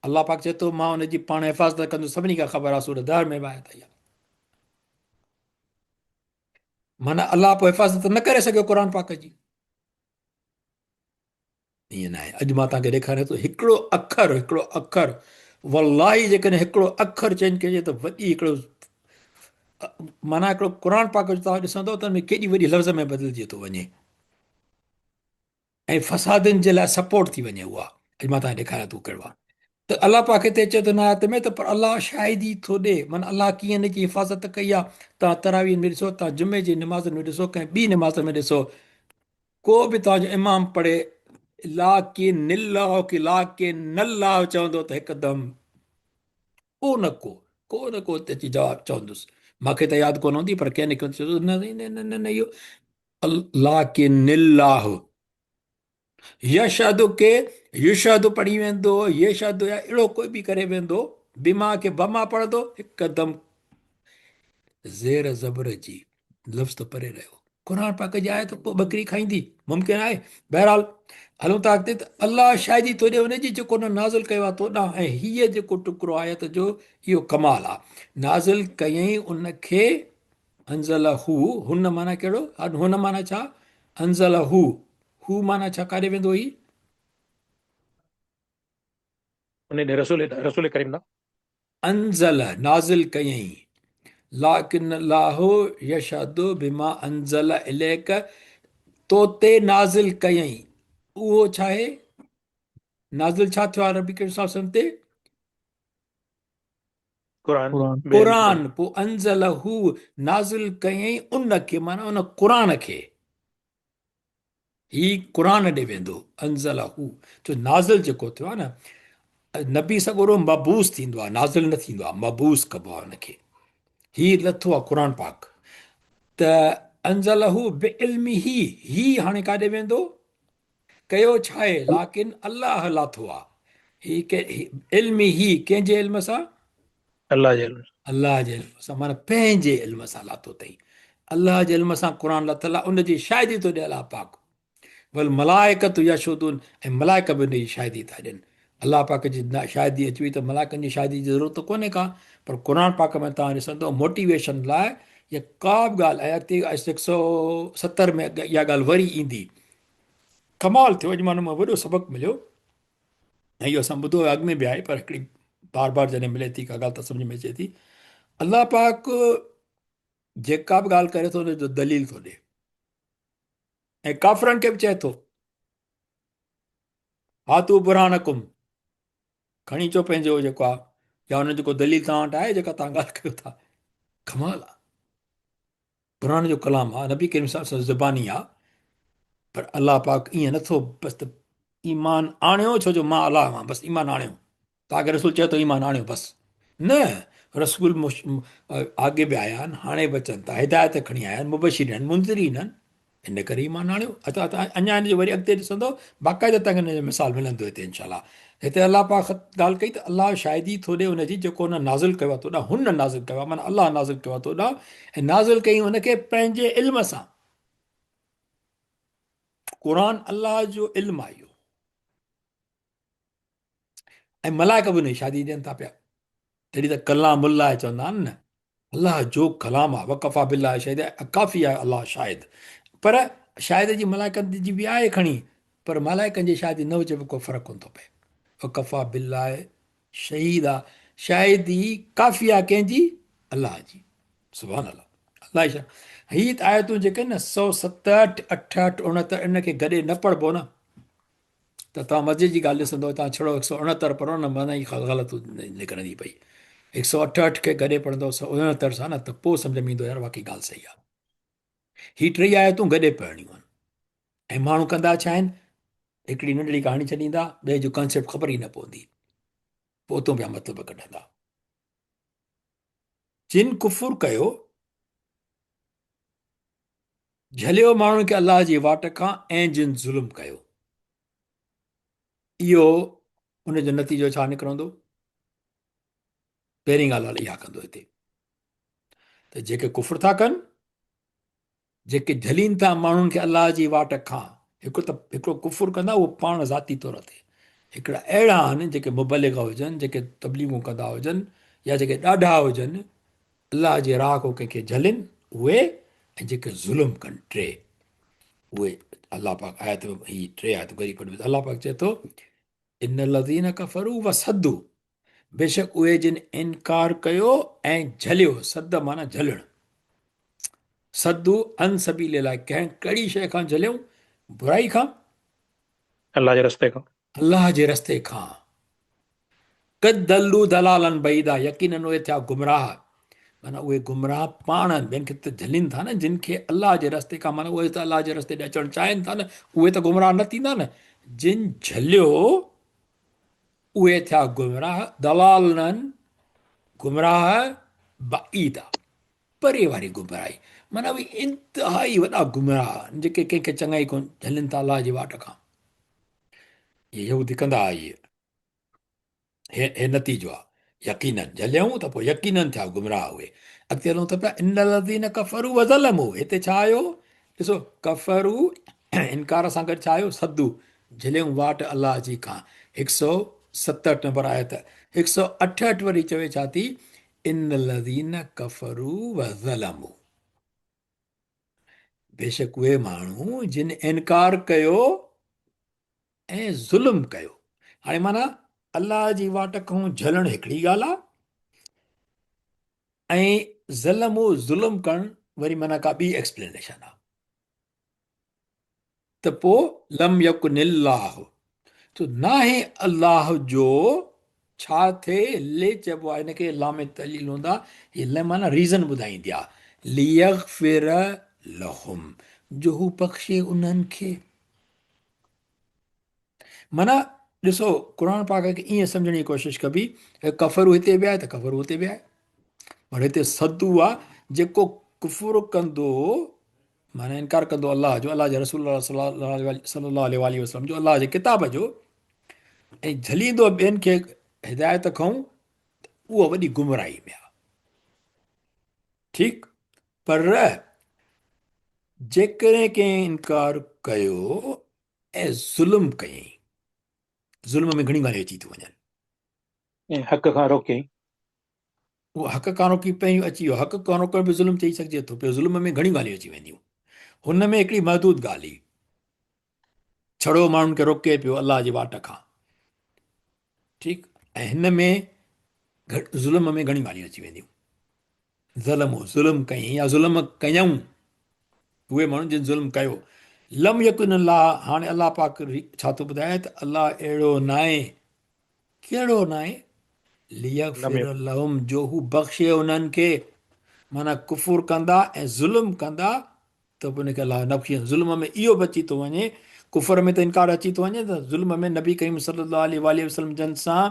الله پاڪ چئي ٿو مان ان جي پاڻ حفاظت ڪندس سڀني کي خبر آهي سورة دهر ۾ به آيت آئي آهي معنی الله پوء حفاظت نه ڪري سگهيو قرآن پاڪ جي ائين نه آهي اڄ مان توهان کي ڏيکاريان ٿو هڪڙو اکر هڪڙو اکر والله جيڪڏهن هڪڙو اکر چينج ڪجي ته وڏي هڪڙو معنی هڪڙو قرآن پاڪ جو توهان ڏسندو ته ان ۾ ڪيڏي وڏي لفظ ۾ بدلجي ٿو وڃي ۽ فسادين جي لاء سپورٽ ٿي وڃي اها اڄ مان توهان کي ڏيکاريان ٿو ڪهڙو آهي ته الله پاڪ هتي چئي ٿو هن آيت ۾ ته پر الله شاهدي ٿو ڏي معنيٰ الله ڪيئن هن جي حفاظت ڪئي آهي توهان تراويح ۾ ڏسو توهان جمعي جي نمازن ۾ ڏسو ڪنهن ٻي نماز ۾ ڏسو ڪو به توهان جو امام پڙهي لاڪن الله ڪي لاڪن الله چوندو ته هڪدم ڪو نه ڪو ڪو نه ڪو اچي جواب چوندس مانکي ته ياد ڪونه هوندي پر ڪنهن نه ڪنهن چوندس نه نه نه نه اهو لاڪن الله يشهد کي يشهد پڙهي ويندو يشهد يا اهڙو ڪوئي به ڪري ويندو بما کي بما پڙهندو هڪدم زير زبر جي لفظ ته پري رهيو قرآن پاڪ جي آيت پوء ٻڪري کائيندي ممڪن آهي بهرحال هلون ٿا اڳتي ته الله شاهدي ٿو ڏي ان جي جيڪو ان نازل ڪيو آهي تو ڏانهن ۽ هيء جيڪو ٽڪرو آيت جو اهو ڪمال آهي نازل ڪيائين ان کي انزله هن معنيٰ ڪهڙو؟ هن معنيٰ ڇا؟ انزله هو معنيٰ ڇا ڪاڏي ويندو هي؟ ان ڏي رسول رسول ڪريم ڏانهن. انزل نازل ڪيائين لاڪن الله يشهد بما انزل اليڪ تو تي نازل ڪيائين اهو ڇا آهي؟ نازل ڇا ٿيو آهي ربي ڪريم صلي الله عليه وسلم تي؟ قرآن قرآن پوء انزله نازل ڪيائين ان کي معنيٰ ان قرآن کي هي قرآن ڏي ويندو انزله جو نازل جيڪو ٿيو آهي نه نبي سڳورو مبعوث ٿيندو آهي نازل نه ٿيندو آهي مبعوث ڪبو آهي ان کي هي لٿو آهي قرآن پاڪ ته انزله بعلمه هي هاڻي ڪاڏي ويندو ڪيو ڇاهي لاڪن الله لاٿو آ. هي علم هي ڪنهن جي علم سان؟ الله جي علم سان. الله جي علم سان معنيٰ پنهنجي علم سان لاٿو اٿئي. الله جي علم سان قرآن لاٿل آ ان جي شاهدي ٿو ڏي الله پاڪ. والملائڪة يشهدون ۽ ملائڪ به ان جي شاهدي ٿا ڏين. الله پاڪ جي شاهدي اچي وئي ته ملائڪن جي شاهدي جي ضرورت ته ڪونهي ڪا پر قرآن پاڪ ۾ توهان ڏسندو موٽيويشن لاء يا ڪا به ڳالهه ۽ اڳتي 170 ۾ اها ڳالهه وري ايندي ڪمال ٿيو اڄ مان مان وڏو سبق مليو ۽ اهو اسان ٻڌو اڳ ۾ به آهي پر هڪڙي بار بار جڏهن ملي ٿي ڪا ڳالهه ته سمجھ ۾ اچي ٿي الله پاڪ جيڪا به ڳالهه ڪري ٿو ان جو دليل ٿو ڏي ۽ ڪافرن کي به چئي ٿو هاتو برهانڪم کڻي اچو پنهنجو جيڪو آ يا ان جو ڪو دليل توهان وٽ آهي جيڪا توهان ڳالهه ڪيو ٿا. ڪمال آ. قرآن جو ڪلام آ، نبي ڪريم صلي الله عليه وسلم زباني آ، پر الله پاڪ ائين نٿو بس ته ايمان آڻيو ڇو جو مان الله آهيان بس ايمان آڻيو. توهان کي رسول چئي ٿو ايمان آڻيو بس نه رسول آگي به آيا آهن هاڻي به اچن ٿا هدايت کڻي آيا آهن مبشرين آهن منذرين آهن ان ڪري ايمان آڻيو. اچا ته اڃا ان جو وري اڳتي ڏسندو باقاعده تنگ ان جو مثال ملندو هتي انشاء الله. هتي الله پاڪ ڳالهه ڪئي ته الله شاهدي ٿو ڏي ان جي جيڪو ان نازل ڪيو آهي تو ڏانهن، هن نازل ڪيو آهي معنيٰ الله نازل ڪيو آهي تو ڏانهن ۽ نازل ڪيائين ان کي پنهنجي علم سان. قرآن الله جو علم آهي اهو ۽ ملائڪ به ان جي شاهدي ڏين ٿا پيا. تڏهن ته ڪلام الله چوندا آهن نه، الله جو ڪلام آهي، وڪفا بالله شهيدا، ڪافي آهي الله شاهد. پر شاهد جي ملائڪن جي به آهي کڻي، پر ملائڪن جي شاهدي نه هجي به ڪو فرق ڪونه ٿو پئي. وڪفا بالله شهيدا، شاهدي ڪافي آهي ڪنهن جي؟ الله جي. سبحان الله. الله جي شان. هي آيتون جيڪي آهن نه 167، 68، 69 ان کي گڏي نه پڙهبو نه ته توهان مسجد جي ڳالهه ڏسندو توهان ڇڙو هڪ سو اڻهتر پڙهو نه معنيٰ ئي غلط نڪرندي پئي. هڪ سو اٺهٺ کي گڏي پڙهندو سو اڻهتر سان نه ته پوء سمجهه ۾ ايندو يار واقعي ڳالهه صحيح آهي. هي ٽئي آيتون گڏي پڙهڻيون آهن ۽ ماڻهو ڪندا ڇا آهن هڪڙي ننڍڙي ڪهاڻي ڇڏيندا ٻئي جو ڪانسيپٽ خبر ئي نه پوندي پوء اتو پيا مطلب ڪڍندا. جن ڪفر ڪيو جهليو ماڻهن کي الله جي واٽ کان ۽ جن ظلم ڪيو. اهو ان جو نتيجو ڇا نڪرندو؟ پهرين ڳالهه اها ڪندو هتي ته جيڪي ڪفر ٿا ڪن، جيڪي جهلين ٿا ماڻهن کي الله جي واٽ کان، هڪ ته هڪڙو ڪفر ڪندا اهو پاڻ ذاتي طور تي، هڪڙا اهڙا آهن جيڪي مبلغ هجن، جيڪي تبليغون ڪندا هجن يا جيڪي ڏاڍا هجن، الله جي راهه کان ڪنهن کي جهلين اهي ۽ جيڪي ظلم ڪن ٽي اهي الله پاڪ آيت ۾ هي ٽي آيتون غريب پڙهي الله پاڪ چئي ٿو ان الذين ڪفروا وصدوا بيشڪ اهي جن انڪار ڪيو ۽ جهليو صد معنی جهلڻ صدو عن سبيل الله ڪنهن ڪهڙي شيء کان جهليو برائي کان الله جي رستي کان. الله جي رستي کان. قد ضلوا ضلالا بعيدا يقيناً اهي ٿيا گمراهه معنيٰ اهي گمراهه پاڻ آهن ٻين کي ته جهلين ٿا نه جن کي الله جي رستي کان معنيٰ اهي ته الله جي رستي ڏي اچڻ چاهين ٿا نه اهي ته گمراهه نه ٿيندا نه جن جهليو اهي ٿيا گمراهه ضلالا گمراهه بعيدا پري واري گمراهي معنيٰ اهي انتهائي وڏا گمراهه آهن جيڪي ڪنهن کي چڱائي ڪونه جهلين ٿا الله جي واٽ کان. اهي يهودي ڪندا هئا اهي هي هي نتيجو آهي يقيناً جهليائون ته پوء يقيناً ٿيا گمراهه اهي. اڳتي هلون ٿا پيا ان الذين ڪفروا وظلموا هتي ڇا آيو ڏسو ڪفروا انڪار سان گڏ ڇا آيو صدو جهليائون واٽ الله جي کان هڪ سو ستهٺ نمبر آيت هڪ سو اٺهٺ وري چوي ڇا ٿي ان الذين ڪفروا وظلموا بيشڪ اهي ماڻهو جن انڪار ڪيو ۽ ظلم ڪيو. هاڻي معنيٰ الله جي واٽ کان جهلڻ هڪڙي ڳالهه آهي ۽ ظلموا ظلم ڪرڻ وري معنيٰ ڪا ٻي ايڪسپلينيشن آهي. ته پوء لم يڪن الله ته ناهي الله جو ڇا ٿئي لي چئبو آهي ان کي لام تعليل هوندا هي لم معنيٰ ريزن ٻڌائيندي آهي ليغفر لهم جو هو بخشي انهن کي معنيٰ ڏسو قرآن پاڪ کي ائين سمجھڻ جي ڪوشش ڪبي ڪفرو هتي به آهي ته ڪفرو هتي به آهي پر هتي صدو آهي جيڪو ڪفر ڪندو معنيٰ انڪار ڪندو الله جو، الله جي رسول الله صلي الله عليه واٰله وسلم جو، الله جي ڪتاب جو ۽ جهليندو ٻين کي هدايت کان ته اهو وڏي گمراهي ۾ آهي. ٺيڪ پر جيڪڏهن ڪنهن انڪار ڪيو ۽ ظلم ڪيائين، ظلم ۾ گهڻيون ڳالهيون اچي ٿيون وڃن. ۽ حق کان روڪيائين. اهو حق کان روڪي پهريون اچي ويو. حق کان روڪڻ به ظلم چئي سگهجي ٿو پيو. ظلم ۾ گهڻيون ڳالهيون اچي وينديون. هن ۾ هڪڙي محدود ڳالهه هئي. ڇڙو ماڻهن کي روڪي پيو الله جي واٽ کان. ٺيڪ ۽ هن ۾ ظلم ۾ گهڻيون ڳالهيون اچي وينديون. ظلم ظلم ڪيائين يا ظلم ڪيائون اهي ماڻهو جن ظلم ڪيو. لم يڪن الله هاڻي الله پاڪ ڇا ٿو ٻڌائي ته الله اهڙو ناهي. ڪهڙو ناهي؟ لم ليغفر لهم جو هو بخشي انهن کي، معنيٰ ڪفر ڪندا ۽ ظلم ڪندا ته به ان کي الله نه بخشيندو. ظلم ۾ اهو به اچي ٿو وڃي، ڪفر ۾ ته انڪار اچي ٿو وڃي ته ظلم ۾ نبي ڪريم صلي الله عليه واٰله وسلم جن سان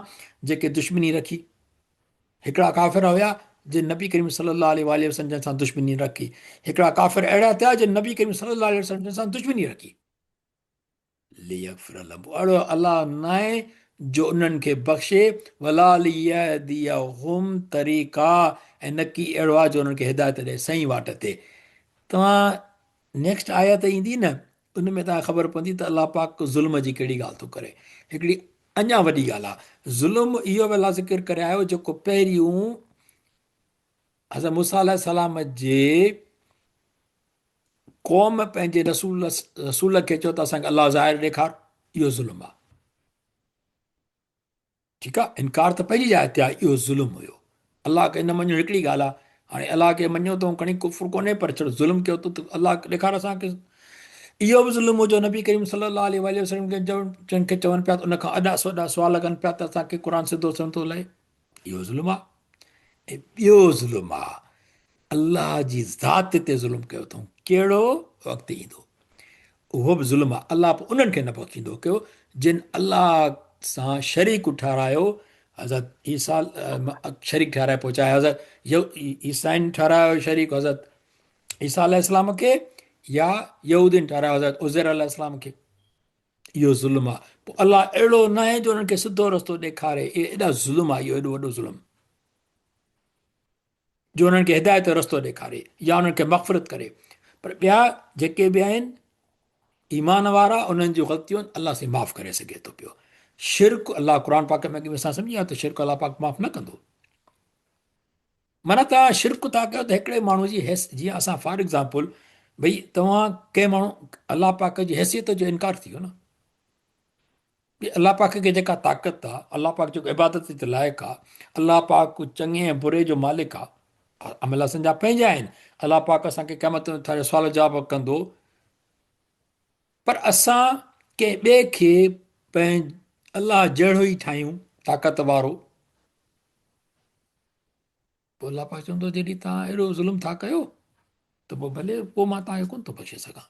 جيڪي دشمني رکي، هڪڙا ڪافر هيا جن نبي ڪريم صلي الله عليه واٰله وسلم جن سان دشمني رکي، هڪڙا ڪافر اهڙا ٿيا جن نبي ڪريم صلي الله عليه وسلم جن سان دشمني رکي. ليغفر لهم اهڙو الله ناهي جو انهن کي بخشي ولا ليهديهم طريقا ۽ نڪي اهڙو آهي جو انهن کي هدايت ڏئي صحيح واٽ تي. توهان نيڪسٽ آيت ايندي نه ان ۾ توهان کي خبر پوندي ته الله پاڪ ظلم جي ڪهڙي ڳالهه ٿو ڪري. هڪڙي اڃا وڏي ڳالهه آهي ظلم اهو به الله ذڪر ڪري آيو جيڪو پهريون حضرت موسيٰ عليه السلام جي قوم پنهنجي رسول رسول کي چيو ته اسان کي الله ظاهر ڏيکار، اهو ظلم آهي. ٺيڪ آهي، انڪار ته پنهنجي جاء تي آهي، اهو ظلم هيو. الله کي نه مڃڻ هڪڙي ڳالهه آهي، هاڻي الله کي مڃيو ته کڻي ڪفر ڪونهي پر ڇڙو ظلم ڪيو ته الله ڏيکار اسان کي، اهو به ظلم هو جو نبي ڪريم صلي الله عليه واٰله وسلم کي جن کي چون پيا ته ان کان اڏا سوڏا سوال ڪن پيا ته اسان کي قرآن سڌو سنئون ٿو لهي، اهو ظلم آهي. ۽ ٻيو ظلم آهي الله جي ذات تي ظلم ڪيو اٿئون، ڪهڙو وقت ايندو اهو به ظلم آهي، الله پوء انهن کي نه بخشيندو ڪيو جن الله سان شريڪ ٺهرايو، حضرت عيسيٰ شريڪ ٺهرائي پوء چاهي حضرت عيسائين ٺهرايو شريڪ حضرت عيسيٰ عليه السلام کي يا يهودين ٺهرايو حضرت عزير عليه السلام کي، اهو ظلم آهي. پوء الله اهڙو ناهي جو انهن کي سڌو رستو ڏيکاري، اهي ايڏا ظلم آهي، اهو ايڏو وڏو ظلم جو انهن کي هدايت جو رستو ڏيکاري يا انهن کي مغفرت ڪري، پر ٻيا جيڪي به آهن ايمان وارا انهن جون غلطيون الله سائين معاف ڪري سگهي ٿو پيو. شرڪ الله قرآن پاڪ ۾ اڳ ۾ اسان سمجهي ويا ته شرڪ الله پاڪ معاف نه ڪندو. معنيٰ توهان شرڪ ٿا ڪيو ته هڪڙي ماڻهو جي حيث جيئن اسان فار ايگزامپل ڀئي توهان ڪنهن ماڻهو الله پاڪ جي حيثيت جو انڪار ٿي ويو نه، الله پاڪ کي جيڪا طاقت آ، الله پاڪ جيڪو عبادت جي لائق آ، الله پاڪ چڱي ۽ بري جو مالڪ آ، عمل اسان جا پنهنجا آهن، الله پاڪ اسان کي قيامت ۾ اٿاري سوال جواب ڪندو، پر اسان ڪنهن ٻئي کي پنهنجي الله جهڙو ئي ٺاهيون طاقت وارو، پوء الله پاڪ چوندو جڏهن توهان اهڙو ظلم ٿا ڪيو ته پوء ڀلي پوء مان توهان کي ڪونه ٿو بخشي سگهان،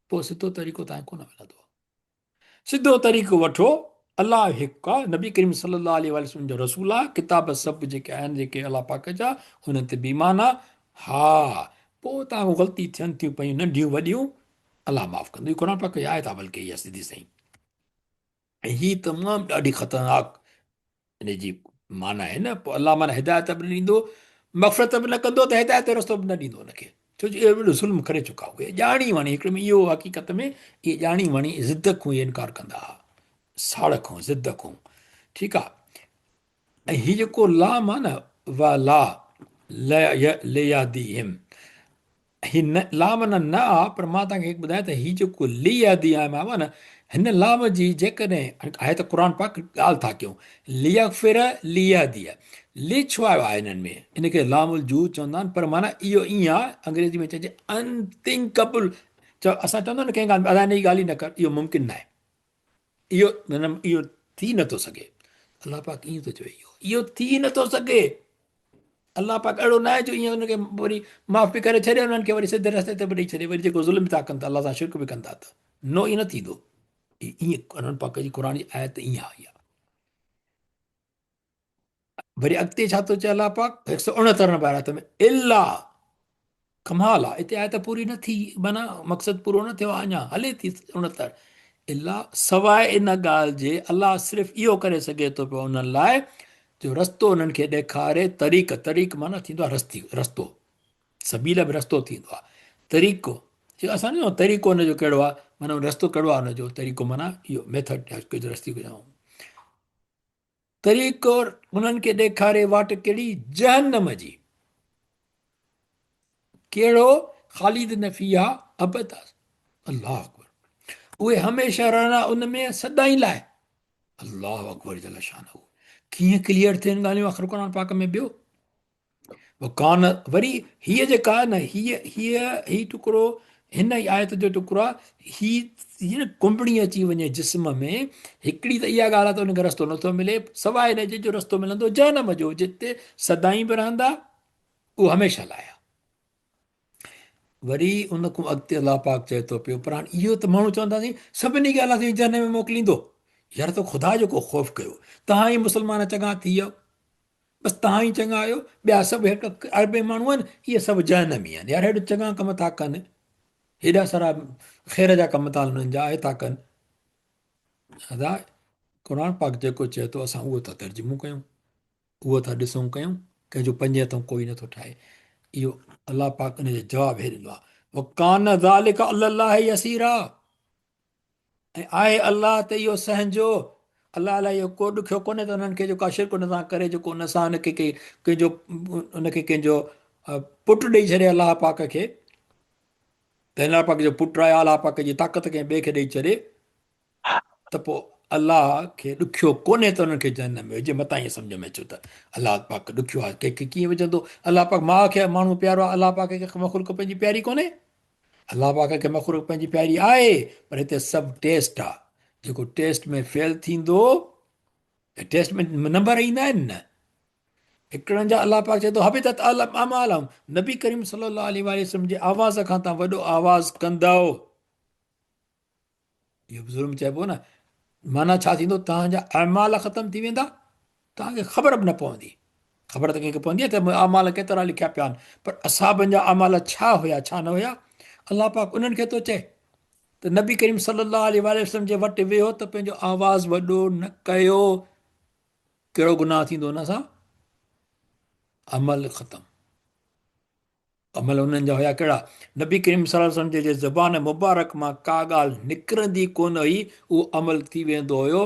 پوء سڌو طريقو توهان کي ڪونه ملندو. سڌو طريقو وٺو، الله هڪ آ، نبي ڪريم صلي الله عليه واٰله وسلم جو رسول آ، ڪتاب سڀ جيڪي آهن جيڪي الله پاڪ جا انهن تي به ايمان آ، ها پوء توهان کان غلطي ٿين ٿيون پيون ننڍيون وڏيون الله معاف ڪندو. هي قرآن پاڪ جي آيت آ بلڪه اها سڌي سائين ۽ هي تمام ڏاڍي خطرناڪ ان جي معنيٰ آهي نه، پوء الله معنيٰ هدايت به نه ڏيندو، مغفرت به نه ڪندو ته هدايت جو رستو به نه ڏيندو ان کي، ڇو جو اهو وڏو ظلم ڪري چڪا اهي ڄاڻي واڻي هڪڙي ۾ اهو حقيقت ۾ اهي ڄاڻي واڻي ضد کون اهي انڪار ڪندا ها، ساڙ کون ضد کون، ٺيڪ آ. ۽ هي جيڪو لام آ نه ولا ليهديهم هي نه لام نه نه آ پر مان توهان کي هڪ ٻڌايان ته هي جيڪو ليهديهم آيو آ نه هن لام جي جيڪڏهن آهي ته قرآن پاڪ ڳالهه ٿا ڪيون ليغفر ليهدي لي ڇو آيو آهي هنن ۾ ان کي لام الجود چوندا آهن پر معنيٰ اهو ائين آ انگريزي ۾ چئجي انٿنڪبل چئو اسان چوندا آهيون نه ڪنهن ڳالهه ۾ ادا هن جي ڳالهه ئي نه ڪر اهو ممڪن ناهي اهو اهو ٿي نٿو سگهي. الله پاڪ ائين ٿو چوي اهو اهو ٿي نٿو سگهي. الله پاڪ اهڙو ناهي جو ائين ان کي وري معاف به ڪري ڇڏي انهن کي وري سڌي رستي تي به ڏئي ڇڏي وري جيڪو ظلم ٿا ڪن ته الله سان شرڪ به ڪن ٿا ته نو ائين نه ٿيندو. ائين قرآن پاڪ جي قرآن جي آيت ائين آئي آهي. وري اڳتي ڇا ٿو چئي الله پاڪ هڪ سو اڻهتر نمبر آيت ۾ الا ڪمال آ اتي آيت پوري نه ٿي معنيٰ مقصد پورو نه ٿيو آ اڃا هلي ٿي اڻهتر الا سواء ان ڳالهه جي الله صرف اهو ڪري سگهي ٿو پيو انهن لاء جو رستو انهن کي ڏيکاري طريق طريق معنيٰ ٿيندو آ رستي رستو سبيل به رستو ٿيندو آ طريقو جو اسان نه طريقو ان جو ڪهڙو آ معنيٰ رستو ڪهڙو آ ان جو طريقو معنيٰ اهو ميٿڊ رستي کي طريقو انهن کي ڏيکاري واٽ ڪهڙي؟ جهنم جي. ڪهڙو؟ خالدين فيها ابدا. الله اڪبر. اهي هميشه رهندا ان ۾ سدائين لاء. الله اڪبر جل شانه. ڪيئن ڪليئر ٿين ڳالهيون آخر قرآن پاڪ ۾ ٻيو وڪان وري هيء جيڪا آهي نه هيء هيء هي ٽڪرو هن ئي آيت جو ٽڪرو آهي، هي هيئن ڪنبڻي اچي وڃي جسم ۾، هڪڙي ته اها ڳالهه آهي ته ان کي رستو نٿو ملي، سواء ان جي جو رستو ملندو جهنم جو، جتي سدائين به رهندا، اهو هميشه لاء آهي. وري ان کان اڳتي الله پاڪ چئي ٿو پيو، پر هاڻ اهو ته ماڻهو چوندا سائين سڀني کي الله سائين جهنم ۾ موڪليندو. يار ته خدا جو ڪو خوف ڪيو، توهان ئي مسلمان چڱا ٿي ويو، بس توهان ئي چڱا آهيو، ٻيا سڀ هڪ اربين ماڻهو آهن، اهي سڀ جهنمي آهن. يار هيڏو چڱا ڪم ٿا ڪن، هيڏا سارا خير جا ڪم ٿا انهن جا اهي ٿا ڪن. ادا قرآن پاڪ جيڪو چئي ٿو اسان اهو ٿا ترجمو ڪيون، اهو ٿا ڏسون ڪيون، ڪنهن جو پنجين هٿون ڪوئي نٿو ٺاهي. اهو الله پاڪ ان جو جواب هي ڏنو آهي، وڪان ذلڪ علی الله يسيرا، ۽ آهي الله ته اهو سهنجو، الله لاء اهو ڪو ڏکيو ڪونهي ته انهن کي جيڪو شرڪ ان سان ڪري جيڪو ان سان ان کي ڪنهن جو ان کي ڪنهن جو پٽ ڏئي ڇڏي الله پاڪ کي ته الله پاڪ جو پٽ آهي الله پاڪ جي طاقت ڪنهن ٻئي کي ڏئي ڇڏي ته پوء الله کي ڏکيو ڪونهي ته انهن کي جهنم ۾ وجهي. متان ائين سمجهه ۾ اچيو ته الله پاڪ ڏکيو آهي ڪنهن کي ڪيئن وجهندو. الله پاڪ ماء کي ماڻهو پيارو آهي، الله پاڪ کي مخلوق پنهنجي پياري ڪونهي. الله پاڪ کي مخلوق پنهنجي پياري آهي، پر هتي سڀ ٽيسٽ آ، جيڪو ٽيسٽ ۾ فيل ٿيندو ته ٽيسٽ ۾ نمبر ايندا آهن نه هڪڙن جا. الله پاڪ چئي ٿو حبطت اعمالهم، نبي ڪريم صلي الله عليه وآله وسلم جي آواز کان تان وڏو آواز ڪندؤ، اهو به ظلم چئبو نه. معنيٰ ڇا ٿيندو؟ توهان جا اعمال ختم ٿي ويندا، توهان کي خبر به نه پوندي. خبر ته ڪنهن کي پوندي ته اعمال ڪيترا لکيا پيا آهن، پر اصحابن جا اعمال ڇا هيا ڇا نه هيا، الله پاڪ انهن کي ٿو چئي ته نبي ڪريم صلي الله عليه وآله وسلم جي وٽ ويهو ته پنهنجو آواز وڏو نه ڪيو. ڪهڙو گناهه ٿيندو ان سان؟ عمل ختم. عمل انهن جا هيا ڪهڙا؟ نبي ڪريم صلي الله عليه وسلم جي زبان مبارڪ مان ڪا ڳالهه نڪرندي ڪونه هئي، اهو عمل ٿي ويندو هيو.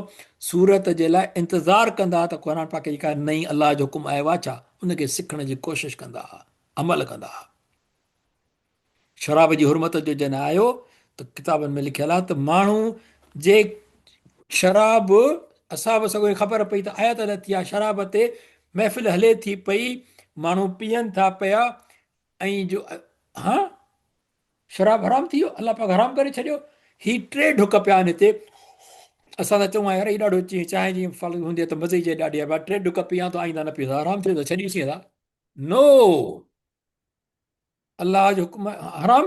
سورت جي لاء انتظار ڪندا ها ته قرآن پاڪ جي ڪا نئين الله جو حڪم آيو آهي ڇا؟ ان کي سکڻ جي ڪوشش ڪندا ها، عمل ڪندا ها. شراب جي حرمت جو جڏهن آيو ته ڪتابن ۾ لکيل آهي ته ماڻهو جي شراب اصحاب سڳوري خبر پئي ته آيت لٿي آهي شراب تي، محفل هلي ٿي پئي، ماڻهو پيئن ٿا پيا ۽ جو ها شراب حرام ٿي ويو، الله پاڪ حرام ڪري ڇڏيو. هي ٽي ڍڪ پيا آهن هتي، اسان ته چئون يار هي ڏاڍو چانهه جي ڦل هوندي ته مزي جي ڏاڍي آهي، ٽي ڍڪ پيان ته آئيندا نه پيئندا، حرام ٿي ويو ته ڇڏيوسين ادا. نو، الله جو حڪم حرام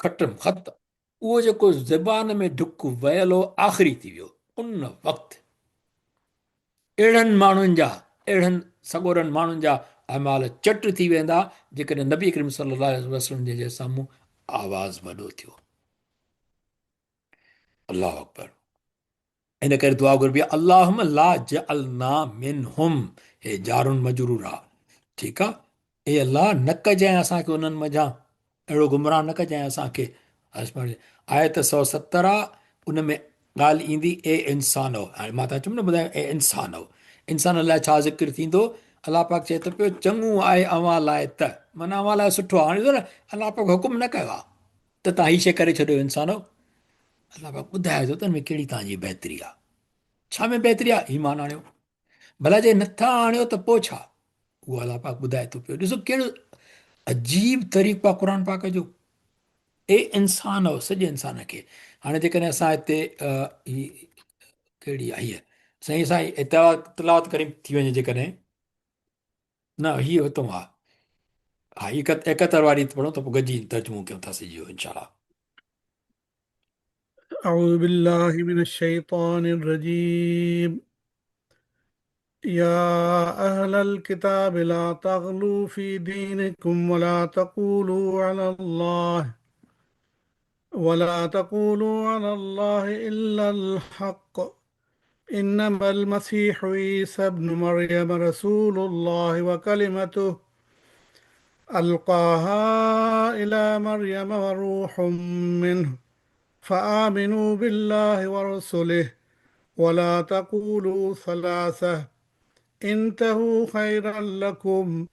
ختم ختم. اهو جيڪو زبان ۾ ڍڪ ويل هو آخري ٿي ويو ان وقت. اهڙن ماڻهن جا، اهڙن سڳورن ماڻهن جا اعمال چٽ ٿي ويندا جيڪڏهن نبي ڪريم صلي الله عليه وسلم جي سامهون آواز وڏو ٿيو. الله اڪبر. ان ڪري دعا گهربي آهي اللهم لا جعلنا منهم، هي جار مجرور آ، ٺيڪ آ، اي الله نه ڪجانء اسان کي انهن منجهان، اهڙو گمراهه نه ڪجانء اسان کي. آيت 170 آ، ان ۾ ڳالهه ايندي اي انسانو. هاڻي مان توهان چيم نه ٻڌايو اي انسانو، انسان لاء ڇا ذڪر ٿيندو؟ الله پاڪ چئي ٿو پيو چڱو آهي اوهان لاء ته، معنيٰ اوهان لاء سٺو آهي. هاڻي ڏسو نه الله پاڪ حڪم نه ڪيو آ ته توهان هي شيء ڪري ڇڏيو انسانو، الله پاڪ ٻڌائي ٿو ته ان ۾ ڪهڙي توهان جي بهتري آ، ڇا ۾ بهتري آ؟ ايمان آڻيو. ڀلا جي نٿا آڻيو ته پوء ڇا؟ اهو الله پاڪ ٻڌائي ٿو پيو. ڏسو ڪهڙو عجيب طريقو آ قرآن پاڪ جو. اي انسان هو، سڄي انسان کي. هاڻي جيڪڏهن اسان هتي هي ڪهڙي آ هيء سائين، اسان تلاوت ڪري ٿي وڃي جيڪڏهن نه هي هتون آ، ها هي 71 واري پڙهون ته پوء گڏجي ترجمو ڪيون ٿا سڄو انشاء الله. اعوذ بالله من الشيطان الرجيم يا اهل الكتاب لا تغلو في دينكم ولا تقولوا على الله ولا تقولوا على الله الا الحق انما المسيح عيسى ابن مريم رسول الله وكلمته القاها الى مريم وروح منه فآمنوا بالله ورسله ولا تقولوا ثلاثة انتهوا خيرا لكم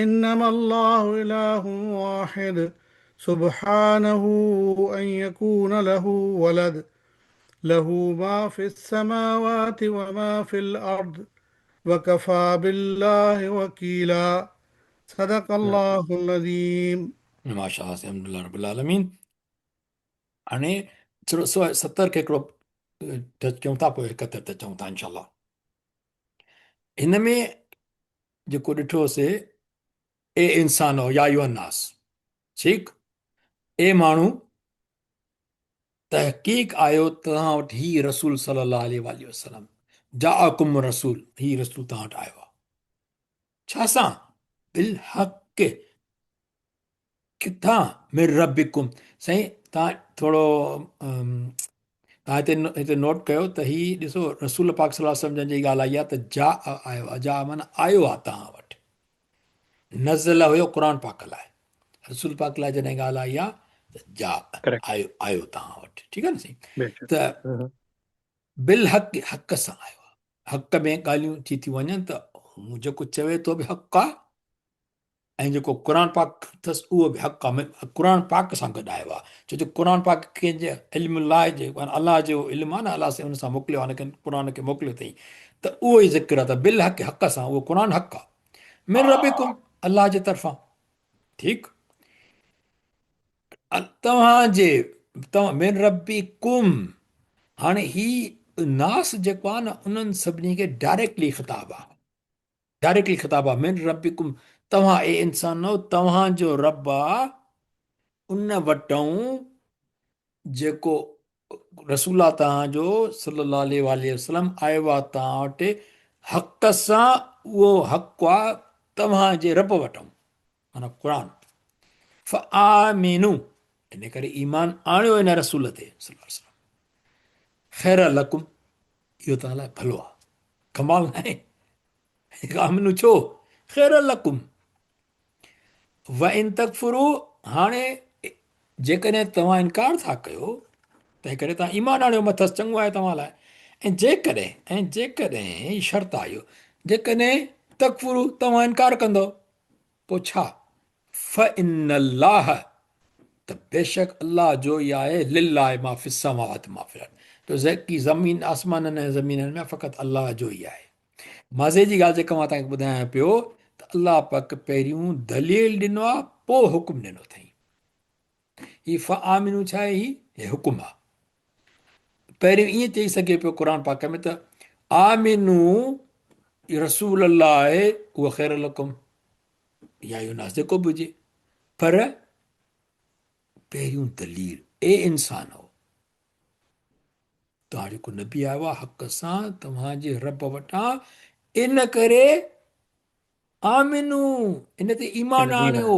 انما الله اله واحد سبحانه ان يكون له ولد له ما في السماوات وما في الارض وكفى بالله وكيلا صدق الله العظيم. ماشاء الله، الحمد لله رب العالمين. هاڻي 70 کي هڪڙو ٽچ ڪيون ٿا پوء 71 تي اچون ٿا انشاء الله. هن ۾ جيڪو ڏٺوسي اي انسانو يا ايها الناس، ٺيڪ، اي ماڻهو تحقيق آيو توهان وٽ هي رسول صلي الله عليه واله وسلم، جاءکم الرسول، هي رسول توهان وٽ آيو آهي، ڇا سان؟ بالحق، ڪٿان؟ من ربڪم. سائين توهان ٿورو توهان هتي هتي نوٽ ڪيو ته هي ڏسو رسول پاڪ صلي الله عليه وسلم جن جي ڳالهه آئي آهي ته جاء آيو آهي، جاء معنيٰ آيو آهي توهان وٽ، نزل هيو قرآن پاڪ لاء، رسول پاڪ لاء جڏهن ڳالهه آئي آهي ته جاء آيو، آيو توهان وٽ، ٺيڪ آهي نه سائين؟ ته بالحق، حق سان آيو آهي، حق ۾ ڳالهيون ٿي ٿيون وڃن ته هو جيڪو چوي ٿو به حق آهي ۽ جيڪو قرآن پاڪ اٿس اهو به حق آهي، قرآن پاڪ سان گڏ آيو آهي، ڇو جو قرآن پاڪ ڪنهن جي علم الله جي الله جو علم آهي نه، الله سائين ان سان موڪليو آهي، ان کي قرآن کي موڪليو اٿئي ته اهو ئي ذڪر آهي ته بالحق، حق سان، اهو قرآن حق آهي، من ربڪم، الله جي طرفان، ٺيڪ، توهان جي، من ربڪم، هاڻي هي ناس جيڪو آهي نه انهن سڀني کي ڊائريڪٽلي خطاب آهي، ڊائريڪٽلي خطاب آ، من ربڪم، توهان اي انسانؤ توهان جو رب آ، ان وٽئون جيڪو رسول آ توهان جو صلي الله عليه واٰله وسلم آيو آ توهان وٽ حق سان، اهو حق آ توهان جي رب وٽئون، معنيٰ قرآن. فآمنو، ان ڪري ايمان آڻيو ان رسول تي صلي الله عليه وسلم، خير لڪم، اهو توهان لاء ڀلو آ. ڪمال ناهي؟ آمنو ڇو؟ خير لڪم وان تڪفروا، هاڻي جيڪڏهن توهان انڪار ٿا ڪيو تنهن ڪري توهان ايمان آڻيو مٿس چڱو آهي توهان لاء، ۽ جيڪڏهن، ۽ جيڪڏهن هي شرط آهي اهو، جيڪڏهن تڪفروا توهان انڪار ڪندؤ پوء ڇا؟ فإن الله ته بيشڪ الله جو ئي آهي، لله ما في السماوات ما في الارض جو جيڪي زمين آسمانن ۽ زمينن ۾ فقط الله جو ئي آهي. مزي جي ڳالهه جيڪا مان توهان کي ٻڌايان پيو ته الله پاڪ پهريون دليل ڏنو آهي پوء حڪم ڏنو اٿئي. هي فآمنو ڇا آهي؟ هي هي حڪم آهي. پهريون ائين چئي سگهي پيو قرآن پاڪ ۾ ته آمنو رسول الله هو خير لڪم يا اهو ناس جيڪو به هجي، پر پهريون دليل اي انسانو توهان جيڪو نبي آيو آهي حق سان توهان جي رب وٽان، ان ڪري آمنو ان تي ايمان آڻيو.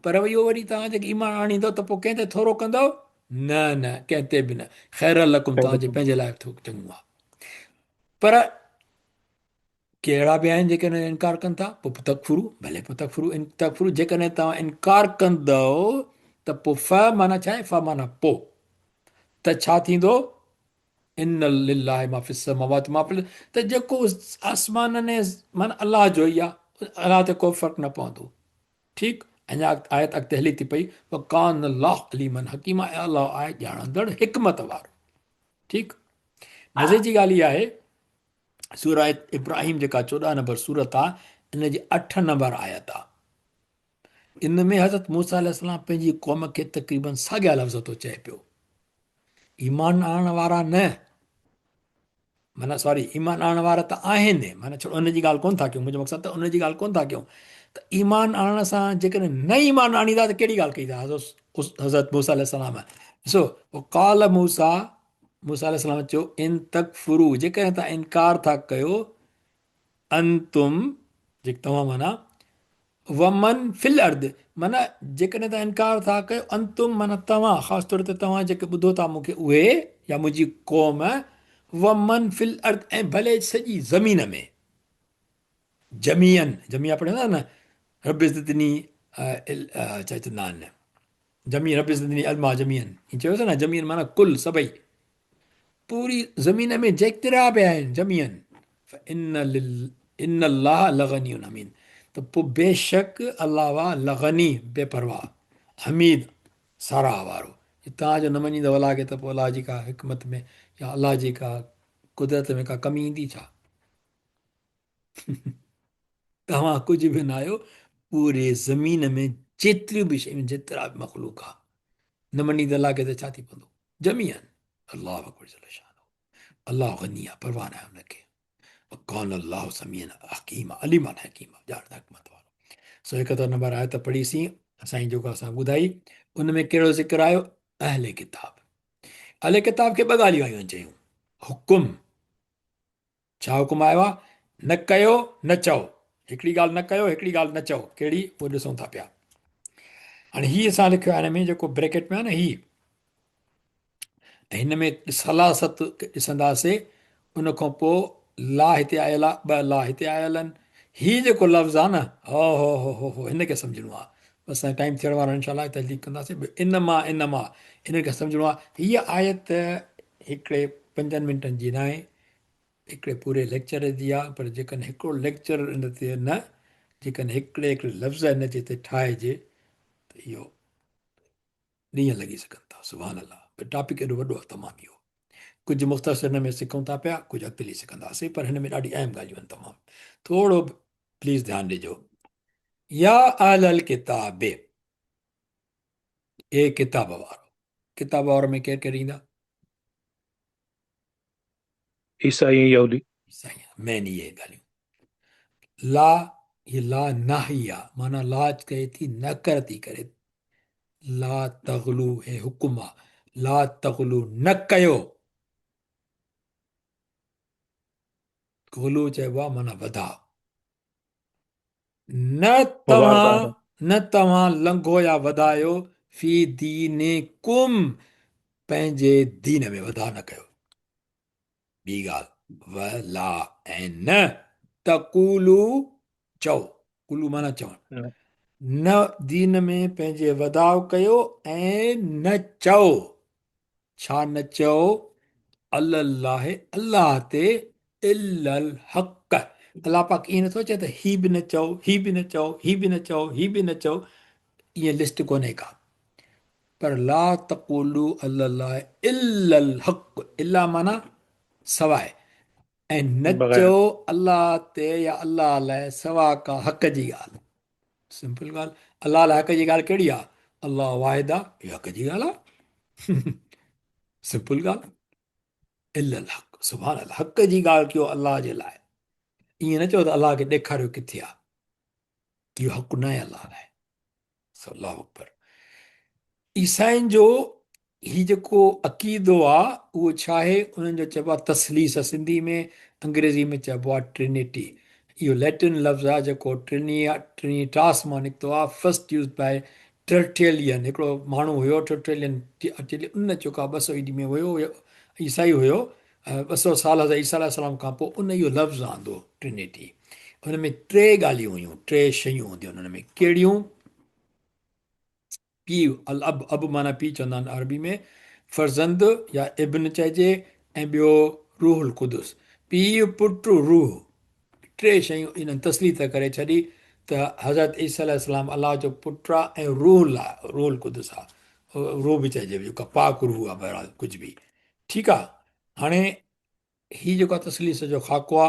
پر اهو وري توهان جيڪي ايمان آڻيندو ته پوء ڪنهن تي ٿورو ڪندو؟ نه نه ڪنهن تي به نه، خير لڪم توهان جي پنهنجي لاء چڱو آهي. پر ڪي اهڙا به آهن جيڪي ان جو انڪار ڪن ٿا، پوء تڪفرو، ڀلي پوء تڪفرو، ان تڪفرو جيڪڏهن توهان انڪار ڪندؤ ته پوء ف معنيٰ ڇا آهي؟ ف معنيٰ پوء ته ڇا ٿيندو؟ ان لله ما في السماوات ما في الارض ته جيڪو آسمانن ۽ معنيٰ الله جو ئي آهي، الله تي ڪو فرق نه پوندو. ٺيڪ، اڃا آيت اڳتي هلي ٿي پئي، وڪان الله عليما حڪيما ۽ الله آهي ڄاڻندڙ حڪمت وارو. ٺيڪ، مزي جي ڳالهه اها آهي سورة ابراهيم جيڪا 14 نمبر سورت آ ان جي 8 نمبر آيت آ، ان ۾ حضرت موسيٰ عليه السلام پنهنجي قوم کي تقريبن ساڳيا لفظ ٿو چئي پيو، ايمان آڻڻ وارا نه، معنيٰ سوري ايمان آڻڻ وارا ته آهن، معنيٰ ڇڙو ان جي ڳالهه ڪون ٿا ڪيون، منهنجو مقصد ته ان جي ڳالهه ڪون ٿا ڪيون ته ايمان آڻڻ سان جيڪڏهن نه ايمان آڻيندا ته ڪهڙي ڳالهه ڪئي ٿا حضرت حضرت موسيٰ عليه السلام. ڏسو قال موسيٰ، موسيٰ عليه السلام چيو ان تڪفرو جيڪڏهن توهان انڪار ٿا ڪيو، انتم جيڪ توهان معنيٰ ومن في الارض معنيٰ جيڪڏهن توهان انڪار ٿا ڪيو، انتم معنيٰ توهان خاص طور تي توهان جيڪي ٻڌو ٿا مون کي اهي يا منهنجي قوم، ومن في الارض ۽ ڀلي سڄي زمين ۾، جميعا جميعا پڙهندا نه رب زدني ڇا چوندا آهن جميع رب زدني علما جميعا ائين چيوسين نه، جميعا معنيٰ ڪل سڀئي پوري زمين ۾ جيترا به آهن جميعا، فان ان الله لغني حميد ته پوء بيشڪ الله وا لغني بي پرواهه حميد ساراهه وارو. جي توهان جو نه مڃيندؤ الله کي ته پوء الله جي ڪا حڪمت ۾ يا الله جي ڪا قدرت ۾ ڪا ڪمي ايندي ڇا؟ توهان ڪجهه به ناهيو، پوري زمين ۾ جيتريون به شيون جيترا به مخلوق آ. نه مڃيندي الله کي ته ڇا ٿي پوندو؟ جميعا الله اڪبر جل شانه. الله غني آ، پرواهه ناهي ان کي. وڪان الله سميعا حڪيما، عليما حڪيما، ڄاڻ حڪمت وارو. 171 نمبر آيت پڙهي سين سائين جيڪو اسان ٻڌائي، ان ۾ ڪهڙو ذڪر آيو؟ اهل ڪتاب. اهل ڪتاب کي ٻه ڳالهيون آيون چيون، حڪم، ڇا حڪم آيو آ؟ نه ڪيو نه چئو. هڪڙي ڳالهه نه ڪيو هڪڙي ڳالهه نه چئو، ڪهڙي؟ اهو ڏسون ٿا پيا. هاڻي هي اسان لکيو آهي هن ۾ جيڪو بريڪيٽ ۾ آهي نه هي، ۽ هن ۾ سلاست ڏسنداسي، ان کان پوء لا هتي آيل آ، ٻه لا هتي آيل آهن. هي جيڪو لفظ آ نه، هو هو هو هو هو، هن کي سمجهڻو آ. بس سائين ٽائيم ٿيڻ وارو آهي انشاء الله تجديد ڪنداسين. ان مان ان مان هن کي سمجهڻو آ. هيء آيت هڪڙي پنجن منٽن جي ناهي، هڪڙي پوري ليڪچر جي آ، پر جيڪڏهن هڪڙو ليڪچر ان تي نه، جيڪڏهن هڪڙي هڪڙي لفظ ان جي تي ٺاهجي ته اهو ڏينهن لڳي سگهن ٿا. سبحان الله، پر ٽاپڪ ايڏو وڏو آ تمام. اهو ڪجهه مختصر هن ۾ سکون ٿا پيا، ڪجهه اڳتي هلي سکنداسين، پر هن ۾ ڏاڍي اهم ڳالهيون آهن تمام. ٿورو پليز ڌيان ڏجو. يا اهل الڪتاب، اي ڪتاب وارو. ڪتاب وارو ۾ ڪير ڪير ايندا؟ عيسائي ۽ يهودي. عيسائي مين اهي ڳالهيون. لا، هي لا ناهيه معنيٰ لا ڪري ٿي نه ڪر ٿي ڪري. لا تغلو، هي حڪم آ، لا تغلو نه ڪيو. غلو چئبو آ معنيٰ وڌاء. نه توهان نه توهان لنگهو يا وڌايو في دينڪم پنهنجي دين ۾ وڌاء نه ڪيو. ٻي ڳالهه ولا ۽ نه تقولو چئو، قولو معنيٰ چوڻ، نه دين ۾ پنهنجي وڌاء ڪيو ۽ نه چئو، ڇا نه چئو، علی الله الله تي الا الحق، الله پاڪ ائين نٿو چئي ته هي به نه چئو، هي به نه چئو، هي به نه چئو، هي به نه چئو، ائين لسٽ ڪونهي ڪا، پر لا تقولو علی الله الا الحق، الا معنيٰ سواء، ۽ نه چئو الله تي يا الله لاء سوا ڪا حق جي ڳالهه. سمپل ڳالهه، الله لاء حق جي ڳالهه ڪهڙي آهي؟ الله واحد آهي، اهو حق جي ڳالهه آهي. سمپل ڳالهه، الا الحق، سبحان الله، حق جي ڳالهه ڪيو الله جي لاء، ائين نه چئو ته الله کي ڏيکاريو ڪٿي آهي، اهو حق نه آهي الله لاء. الله اڪبر. عيسائين جو هي جيڪو عقيدو آ اهو ڇا آهي؟ انهن جو چئبو آ تثليث سنڌي ۾، انگريزي ۾ چئبو آ ٽرنيٽي. اهو ليٽن لفظ آ جيڪو ٽرنيٽاس مان نڪتو آ، فرسٽ يوزڊ باء ٽرٽيلين، هڪڙو ماڻهو هيو ٽرٽيلين، ان جيڪو آ 200 اي ڊي ۾ هيو، عيسائي هيو، 200 سال حضرت عيسيٰ عليه السلام کان پوء ان اهو لفظ آندو ٽرنيٽي. ان ۾ ٽي ڳالهيون هيون، ٽي شيون هونديون آهن ان ۾، ڪهڙيون؟ پيء، الاب، اب معنيٰ پيء چوندا آهن عربي ۾، فرزند يا ابن چئجي ۽ ٻيو روح القدس، پيء، پٽ، روح، ٽي شيون انهن تثليث ڪري ڇڏي ته حضرت عيسيٰ عليه السلام الله جو پٽ آ ۽ روح الله، روح القدس آ، روح به چئجي جيڪا پاڪ روح آ، بهرحال ڪجهه به ٺيڪ آ. هاڻي هي جيڪو تثليث جو خاڪو آ،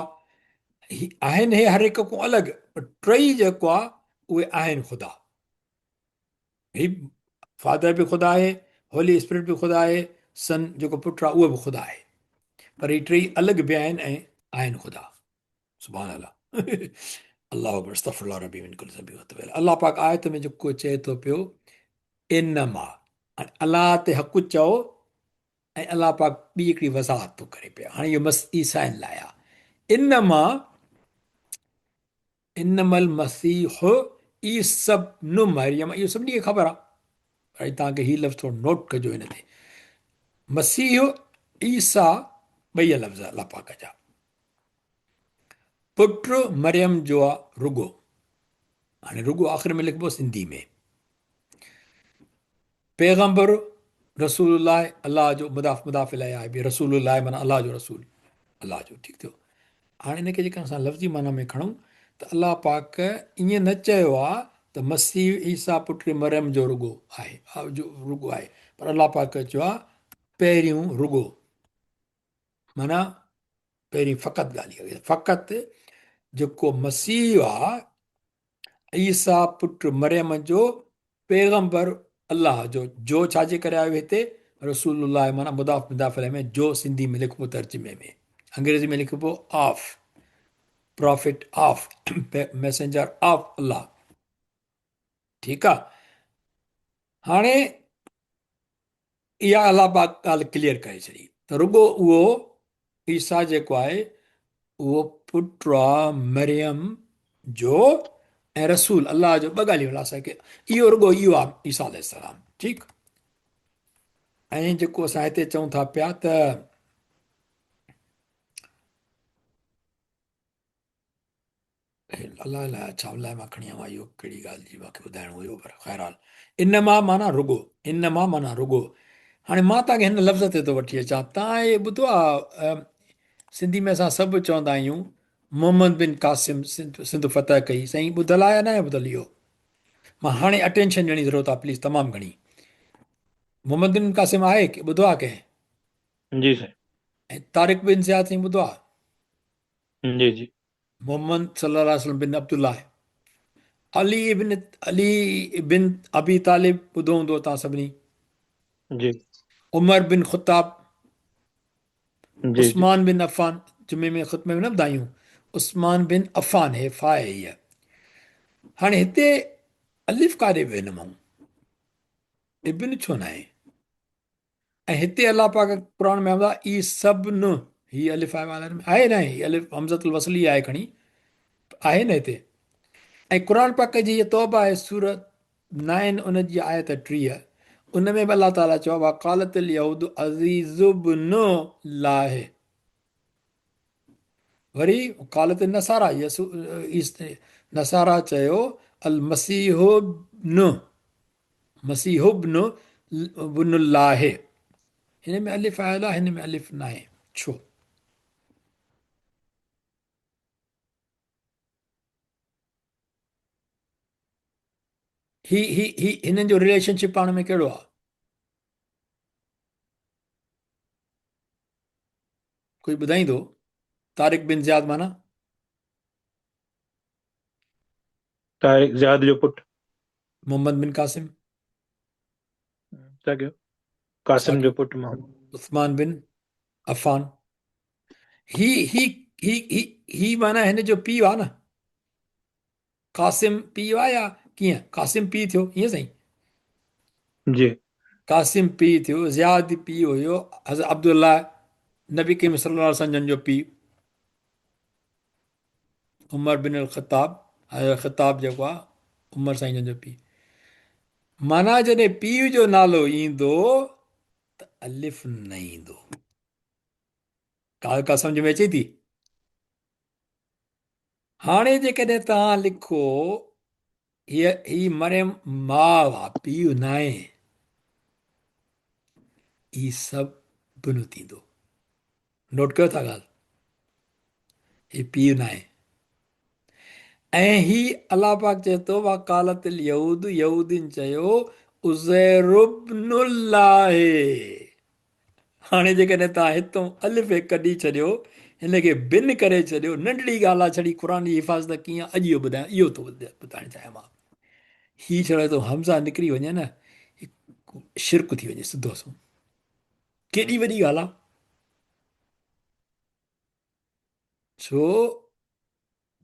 هي آهن هي هر هڪ کان الڳ، پر ٽئي جيڪو آ اهي آهن خدا. هي فادر به خدا آهي، هولي اسپرٽ به خدا آهي، سن جيڪو پٽ آهي اهو به خدا آهي، پر هي ٽئي الڳ به آهن ۽ آهن خدا. سبحان الله، الله اڪبر، استغفر الله ربي من كل ذنب واتوب اليه. الله پاڪ آيت ۾ جيڪو چئي ٿو پيو انما، هاڻي الله تي حق چئو ۽ الله پاڪ ٻي هڪڙي وضاحت ٿو ڪري پيو. هاڻي اهو مس عيسائين لاء آهي، انما انما المسيح عيسي ابن مريم، اهو سڀني کي خبر آهي، پر توهان کي هي لفظ ٿورو نوٽ ڪجو هن تي، مسيح عيسيٰ ٻئي لفظ الله پاڪ جا، پٽ مريم جو آ رڳو، هاڻي رڳو آخر ۾ لکبو سنڌي ۾، پيغمبر رسول الله، الله جو مضاف مضاف اليه آهي به، رسول الله معنيٰ الله جو رسول، الله جو، ٺيڪ ٿيو. هاڻي ان کي جيڪڏهن اسان لفظي معنيٰ ۾ کڻون ته الله پاڪ ائين نه چيو آ ته مسيح عيسيٰ پٽ مريم جو رڳو آهي، جو رڳو آهي، پر الله پاڪ چيو آ پهريون رڳو، معنيٰ پهرين فقط ڳالهه اها فقط جيڪو مسيح آ عيسيٰ پٽ مريم جو پيغمبر الله جو، جو ڇا جي ڪري آيو هتي؟ رسول الله معنيٰ مضاف مضاف اليه ۾ جو سنڌي ۾ لکبو ترجمي ۾ انگريزي ۾ لکبو of prophet of messenger of Allah ٺيڪ آ هاڻي اها الله پاڪ ڳالهه ڪليئر ڪري ڇڏي ته رڳو اهو عيسيٰ جيڪو آهي اهو پٽ آ مريم جو ۽ رسول الله جو ٻه ڳالهيون الله سائين کي اهو رڳو اهو آ عيسيٰ عليه السلام ٺيڪ ۽ جيڪو اسان هتي چئون ٿا پيا ته الله الائي ڇا لاء مان کڻي آيو آهيان اهو ڪهڙي ڳالهه جي مونکي ٻڌائڻو هيو پر خيرحال انما معنيٰ رڳو انما معنيٰ رڳو هاڻي مان توهان کي هن لفظ تي ٿو وٺي اچان توهان هي ٻڌو آ سنڌي ۾ اسان سڀ چوندا آهيون محمد بن قاسم سنڌ فتح ڪئي سائين ٻڌل آهي يا ناهي ٻڌل اهو مان هاڻي اٽينشن ڏيڻ جي ضرورت آهي پليز تمام گهڻي محمد بن قاسم آهي ٻڌو آهي ڪنهن؟ جي سائين. ۽ طارق بن زياد سائين ٻڌو آهي؟ جي جي. محمد صلي الله عليه وسلم بن عبدالله علي ابن علي بن ابي طالب ٻڌو هوندو توهان سڀني. جي. عمر بن خطاب جي جي. عثمان بن عفان جمعي ۾ خطبي ۾ نه ٻڌايون عثمان بن عفان هي فا آهي هيء هاڻي هتي الف ڪاڏي ويو هن مان ابن ڇو ناهي ۽ هتي الله پاڪ قرآن ۾ آمدا اي سب نه هي الف آيو آهي آهي نه هي الف همزة الوصل ئي آهي کڻي آهي نه هتي ۽ قرآن پاڪ جي هي توبه آهي سورة 9 ان جي آيت 30 ان ۾ به الله تعالي چيو وقالت اليهود عزيز ابن الله وري قالت النصارى يسوع نصارى چيو المسيح ابن مسيح ابن ابن الله هن ۾ الف آيل آهي هن ۾ الف ناهي ڇو؟ هي هي هي هنن جو رليشن شپ پاڻ ۾ ڪهڙو آهي؟ ڪوئي ٻڌائيندو؟ طارق بن زياد معنيٰ؟ طارق زياد جو پٽ. محمد بن قاسم. ساڳيو قاسم جو پٽ محمد. عثمان بن عفان. هي هي هي هي هي معنيٰ هن جو پيء آ نه. قاسم پيء آ يا ڪيئن؟ قاسم پيء ٿيو ائين سائين؟ جي. قاسم پيء ٿيو، زياد پيء هيو، حضرت عبدالله نبي ڪريم صلي الله عليه وسلم جن جو پيء. عمر بن الخطاب حضرت خطاب جيڪو آ عمر سائين جن جو پيء معنيٰ جڏهن پيء جو نالو ايندو ته الف نه ايندو. ڳالهه ڪا سمجهه ۾ اچي ٿي؟ هاڻي جيڪڏهن توهان لکو هي هي مريم ماء آ پيء ناهي هي سڀ بنو ٿيندو. نوٽ ڪيو ٿا ڳالهه هي پيء ناهي ۽ هي الله پاڪ چئي ٿو وقالت اليهود يهودين چيو عزير ابن الله هاڻي جيڪڏهن توهان هتون الف کي ڪڍي ڇڏيو هن کي بن ڪري ڇڏيو ننڍڙي ڳالهه آ ڇڙي قرآن جي حفاظت ڪيئن اڄ اهو ٻڌايان اهو ٿو ٻڌائڻ چاهيان مان هي ڇڙو هتون حمزه نڪري وڃي نه شرڪ ٿي وڃي سڌو سو ڪيڏي وڏي ڳالهه آ ڇو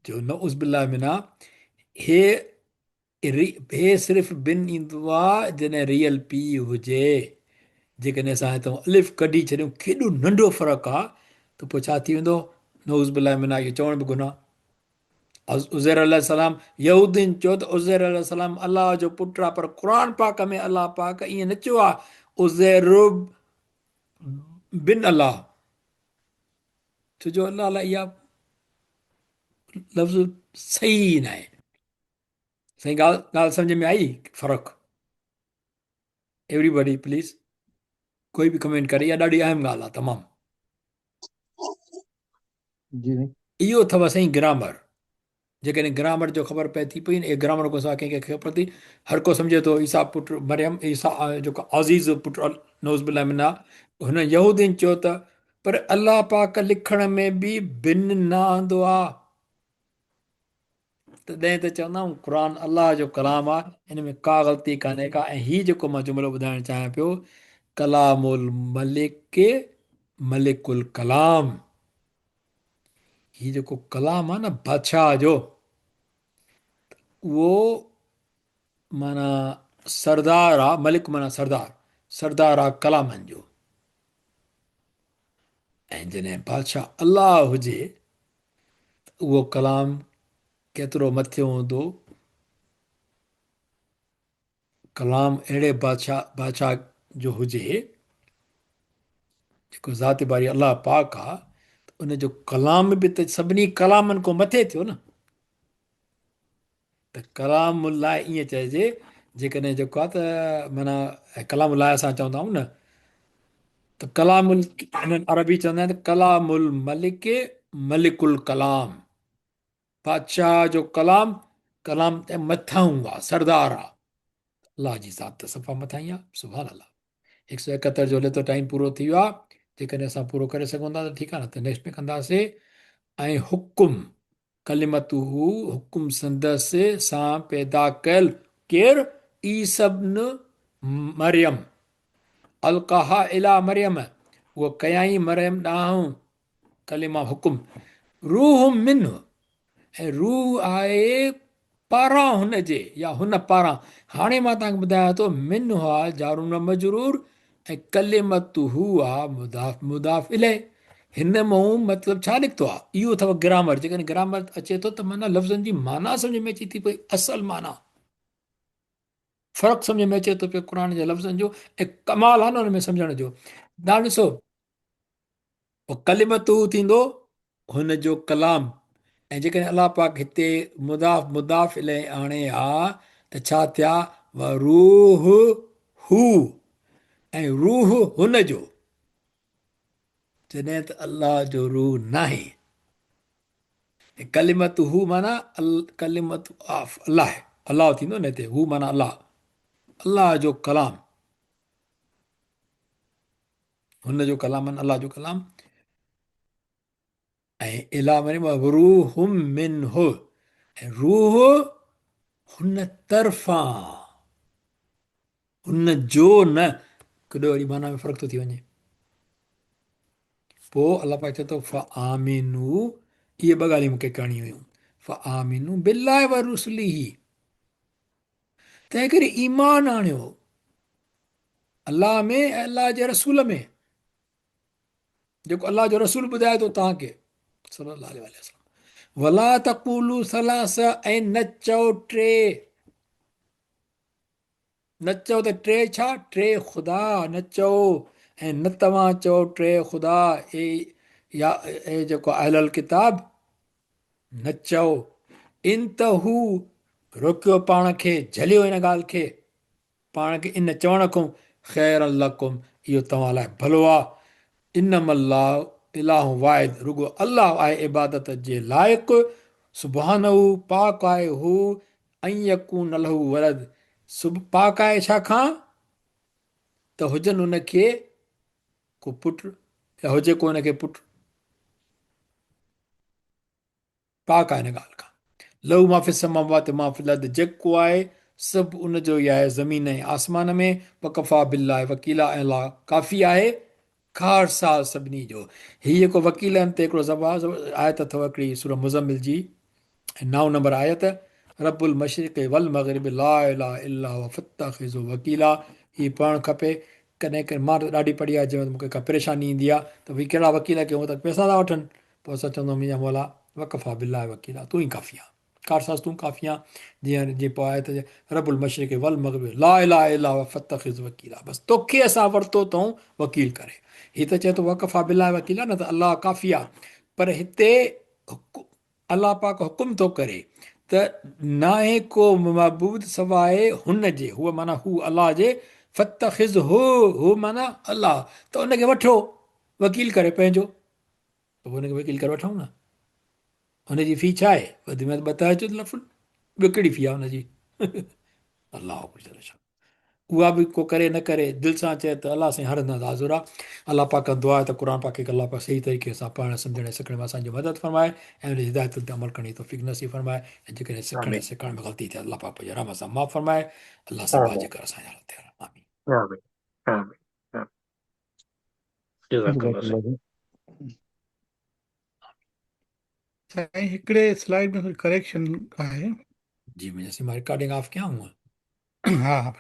جو نعوذ بالله منها هي هي صرف بن ايندو آ جڏهن ريئل پيء هجي جيڪڏهن اسان هتان الف ڪڍي ڇڏيون ڪيڏو ننڍو فرق آ ته پوء ڇا ٿي ويندو نعوذ بالله منها اهو چوڻ به گناهه عزير عليه السلام يهودين چيو ته عزير عليه السلام الله جو پٽ آ پر قرآن پاڪ ۾ الله پاڪ ائين نه چيو آ عزير بن الله ڇو جو الله لاء اها لفظ صحيح نه آهي سائين ڳالهه ڳالهه سمجھ ۾ آئي فرق ايوري بڊي پليز ڪوئي به ڪمينٽ ڪري اها ڏاڍي اهم ڳالهه آ تمام جي سائين. اهو اٿو سائين گرامر. جيڪڏهن گرامر جو خبر پئي ٿي پئي نه گرامر کان سواء ڪنهن کي خبر ٿي هر ڪو سمجهي ٿو عيسيٰ پٽ مريم عيسيٰ جيڪو عزيز پٽ نعوذ بالله منها هن يهودين چيو ته پر الله پاڪ لکڻ ۾ به بن نه آندو آ. تڏهن ته چوندا آهيون قرآن الله جو ڪلام آهي، ان ۾ ڪا غلطي ڪانهي ڪا. ۽ هي جيڪو مان جملو ٻڌائڻ چاهيان پيو، ڪلام الملڪ ملڪ الڪلام، هي جيڪو ڪلام آهي نه بادشاهه جو، اهو معنيٰ سردار آ، ملڪ معنيٰ سردار، سردار آ ڪلامن جو. ۽ جڏهن بادشاهه الله هجي ته اهو ڪلام ڪيترو مٿي هوندو. ڪلام اهڙي بادشاهه بادشاهه جو هجي جيڪو ذات باري الله پاڪ آ، ته ان جو ڪلام به ته سڀني ڪلامن کان مٿي ٿيو نه. ته ڪلام الله ائين چئجي، جيڪڏهن جيڪو آ ته معنيٰ ڪلام الله اسان چوندا آهيون نه، ته ڪلام انهن عربي چوندا آهن ته ڪلام الملڪ ملڪ الڪلام، بادشاهه جو ڪلام ڪلام ته مٿاهون آ، سردار آ. الله جي ذات ته صفا مٿاهين آ. سبحان الله. 171 جو هلي ٿو، ٽائيم پورو ٿي ويو آ، جيڪڏهن اسان پورو ڪري سگهون ٿا ته ٺيڪ آ، نه ته نيڪسٽ ۾ ڪنداسي. ۽ حڪم ڪلمته، حڪم سندس سان پيدا ڪيل، ڪير؟ عيسي ابن مريم، القاها الي مريم، اهو ڪيائين مريم ڏانهن، ڪلمه حڪم، روح منه، ۽ روح آهي پاران هن جي يا هن پاران. هاڻي مان توهان کي ٻڌايان ٿو، منه آ جار و مجرور ۽ ڪلمته آ مضاف مضاف اليه. هن مون مطلب ڇا نڪتو آ؟ اهو اٿو گرامر. جيڪڏهن گرامر اچي ٿو ته معنيٰ لفظن جي معنيٰ سمجهه ۾ اچي ٿي پئي، اصل معنيٰ فرق سمجهه ۾ اچي ٿو پيو قرآن جي لفظن جو، ۽ ڪمال آ نه ان ۾ سمجهڻ جو. تان ڏسو، ڪلمته ٿيندو هن جو ڪلام، ۽ جيڪڏهن الله پاڪ هتي مضاف مضاف اليه آڻي ها ته ڇا ٿيا؟ وروح هو، ۽ روح هن جو، جڏهن ته الله جو روح ناهي. ڪلمته هو معنيٰ ڪلمت الله، الله ٿيندو نه هتي، هو معنيٰ الله، الله جو ڪلام، هن جو ڪلام معنيٰ الله جو ڪلام، ۽ الا مريم روح منه، ۽ روح هن طرفان، هن جو نه، ڪڏو وري معنيٰ ۾ فرق ٿو ٿي وڃي. پوء الله پاڪ چئي ٿو فآمنو، اهي ٻه ڳالهيون مونکي ڪرڻيون هيون، فآمنو بالله ورسله، تنهن ڪري ايمان آڻيو الله ۾ ۽ الله جي رسول ۾، جيڪو الله جو رسول ٻڌائي ٿو توهان کي صلي الله عليه وسلم. ولا تقولوا ثلاثه، ۽ نه چئو ٽي، نه چئو ته ٽي ڇا، ٽي خدا نه چئو، ۽ نه توهان چئو ٽي خدا، اي يا اي جيڪو اهل الڪتاب نه چئو. انتهو، روڪيو پاڻ کي، جهليو ان ڳالهه کي، پاڻ کي ان چوڻ کان، خيرا لڪم، اهو توهان لاء ڀلو آهي. انما الله اله واحد، رڳو الله آهي عبادت جي لائق، سبحانه، پاڪ آهي هو، ان يڪون له ولد، سب پاڪ آهي ڇا کان؟ ته هجن ان کي ڪو پٽ يا هجي ڪو ان کي پٽ. پاڪ آهي ان ڳالهه کان. له ما في السماوات ما في الارض، جيڪو آهي سڀ ان جو ئي آهي زمين ۽ آسمان ۾، وڪفيٰ بالله وڪيلا، ۽ الله ڪافي آهي ڪارساز سڀني جو. هي جيڪو وڪيلن تي هڪڙو آيت اٿو هڪڙي سورة مزمل جي 9 نمبر آيت، رب المشرق والمغرب لا اله الا هو فاتخذه وڪيلا، هي پڙهڻ کپي. ڪڏهن ڪڏهن مان ته ڏاڍي پڙهي آهي، جنهن وقت مون کي ڪا پريشاني ايندي آهي ته ڀئي ڪهڙا وڪيل ڪيون ته پئسا ٿا وٺن، پوء اسان چوندو منهنجا مولا وڪفا بالله وڪيلا، تون ئي ڪافي آهين، ڪارساز تون ڪافي آهين. جيئن جيئن پوء آيت رب المشرق والمغرب لا اله الا هو فاتخذ وڪيلا، بس توکي اسان ورتو اٿئون وڪيل ڪري. هي ته چئي ٿو وڪفا بالله وڪيلا نه ته الله ڪافي آهي، پر هتي الله پاڪ حڪم ٿو ڪري ته ناهي ڪو معبود سواء هن جي، هو معنيٰ هو الله جي، فاتخذه، هو معنيٰ الله، ته ان کي وٺو وڪيل ڪري پنهنجو، ته پوء ان کي وڪيل ڪري وٺون نه، ان جي في ڇا آهي؟ وڌ ۾ وڌ ٻه تهجد نفل، ٻيو ڪهڙي في آهي ان جي؟ الله اڪبر جل شانه. اها به ڪو ڪري نه ڪري دل سان چئي ته الله سائين هر هنڌ حاضر آ. الله پاڪ کان دعا آهي ته قرآن پاڪ کي الله پاڪ صحيح طريقي سان پڙهڻ سمجهڻ ۽ سکڻ ۾ اسان جي مدد فرمائي ۽ ان جي هدايتن تي عمل ڪرڻ جي توفيق نصيب فرمائي ۽ جيڪڏهن سکڻ ۽ آمين سيکارڻ ۾ غلطي ٿئي ته الله پاڪ پنهنجي رحم سان معاف فرمائي. الله سائين آمين باجي ڪر اسان جا حال تيار. آمين. آمين آمين آمين جزاڪ جزاڪ الله الله سائين. سائين. سائين هڪڙي سلائيڊ ۾ ٿوري ڪريڪشن آهي. جي منهنجا سائين مان رڪارڊنگ آف ڪيان هونء. ها ها.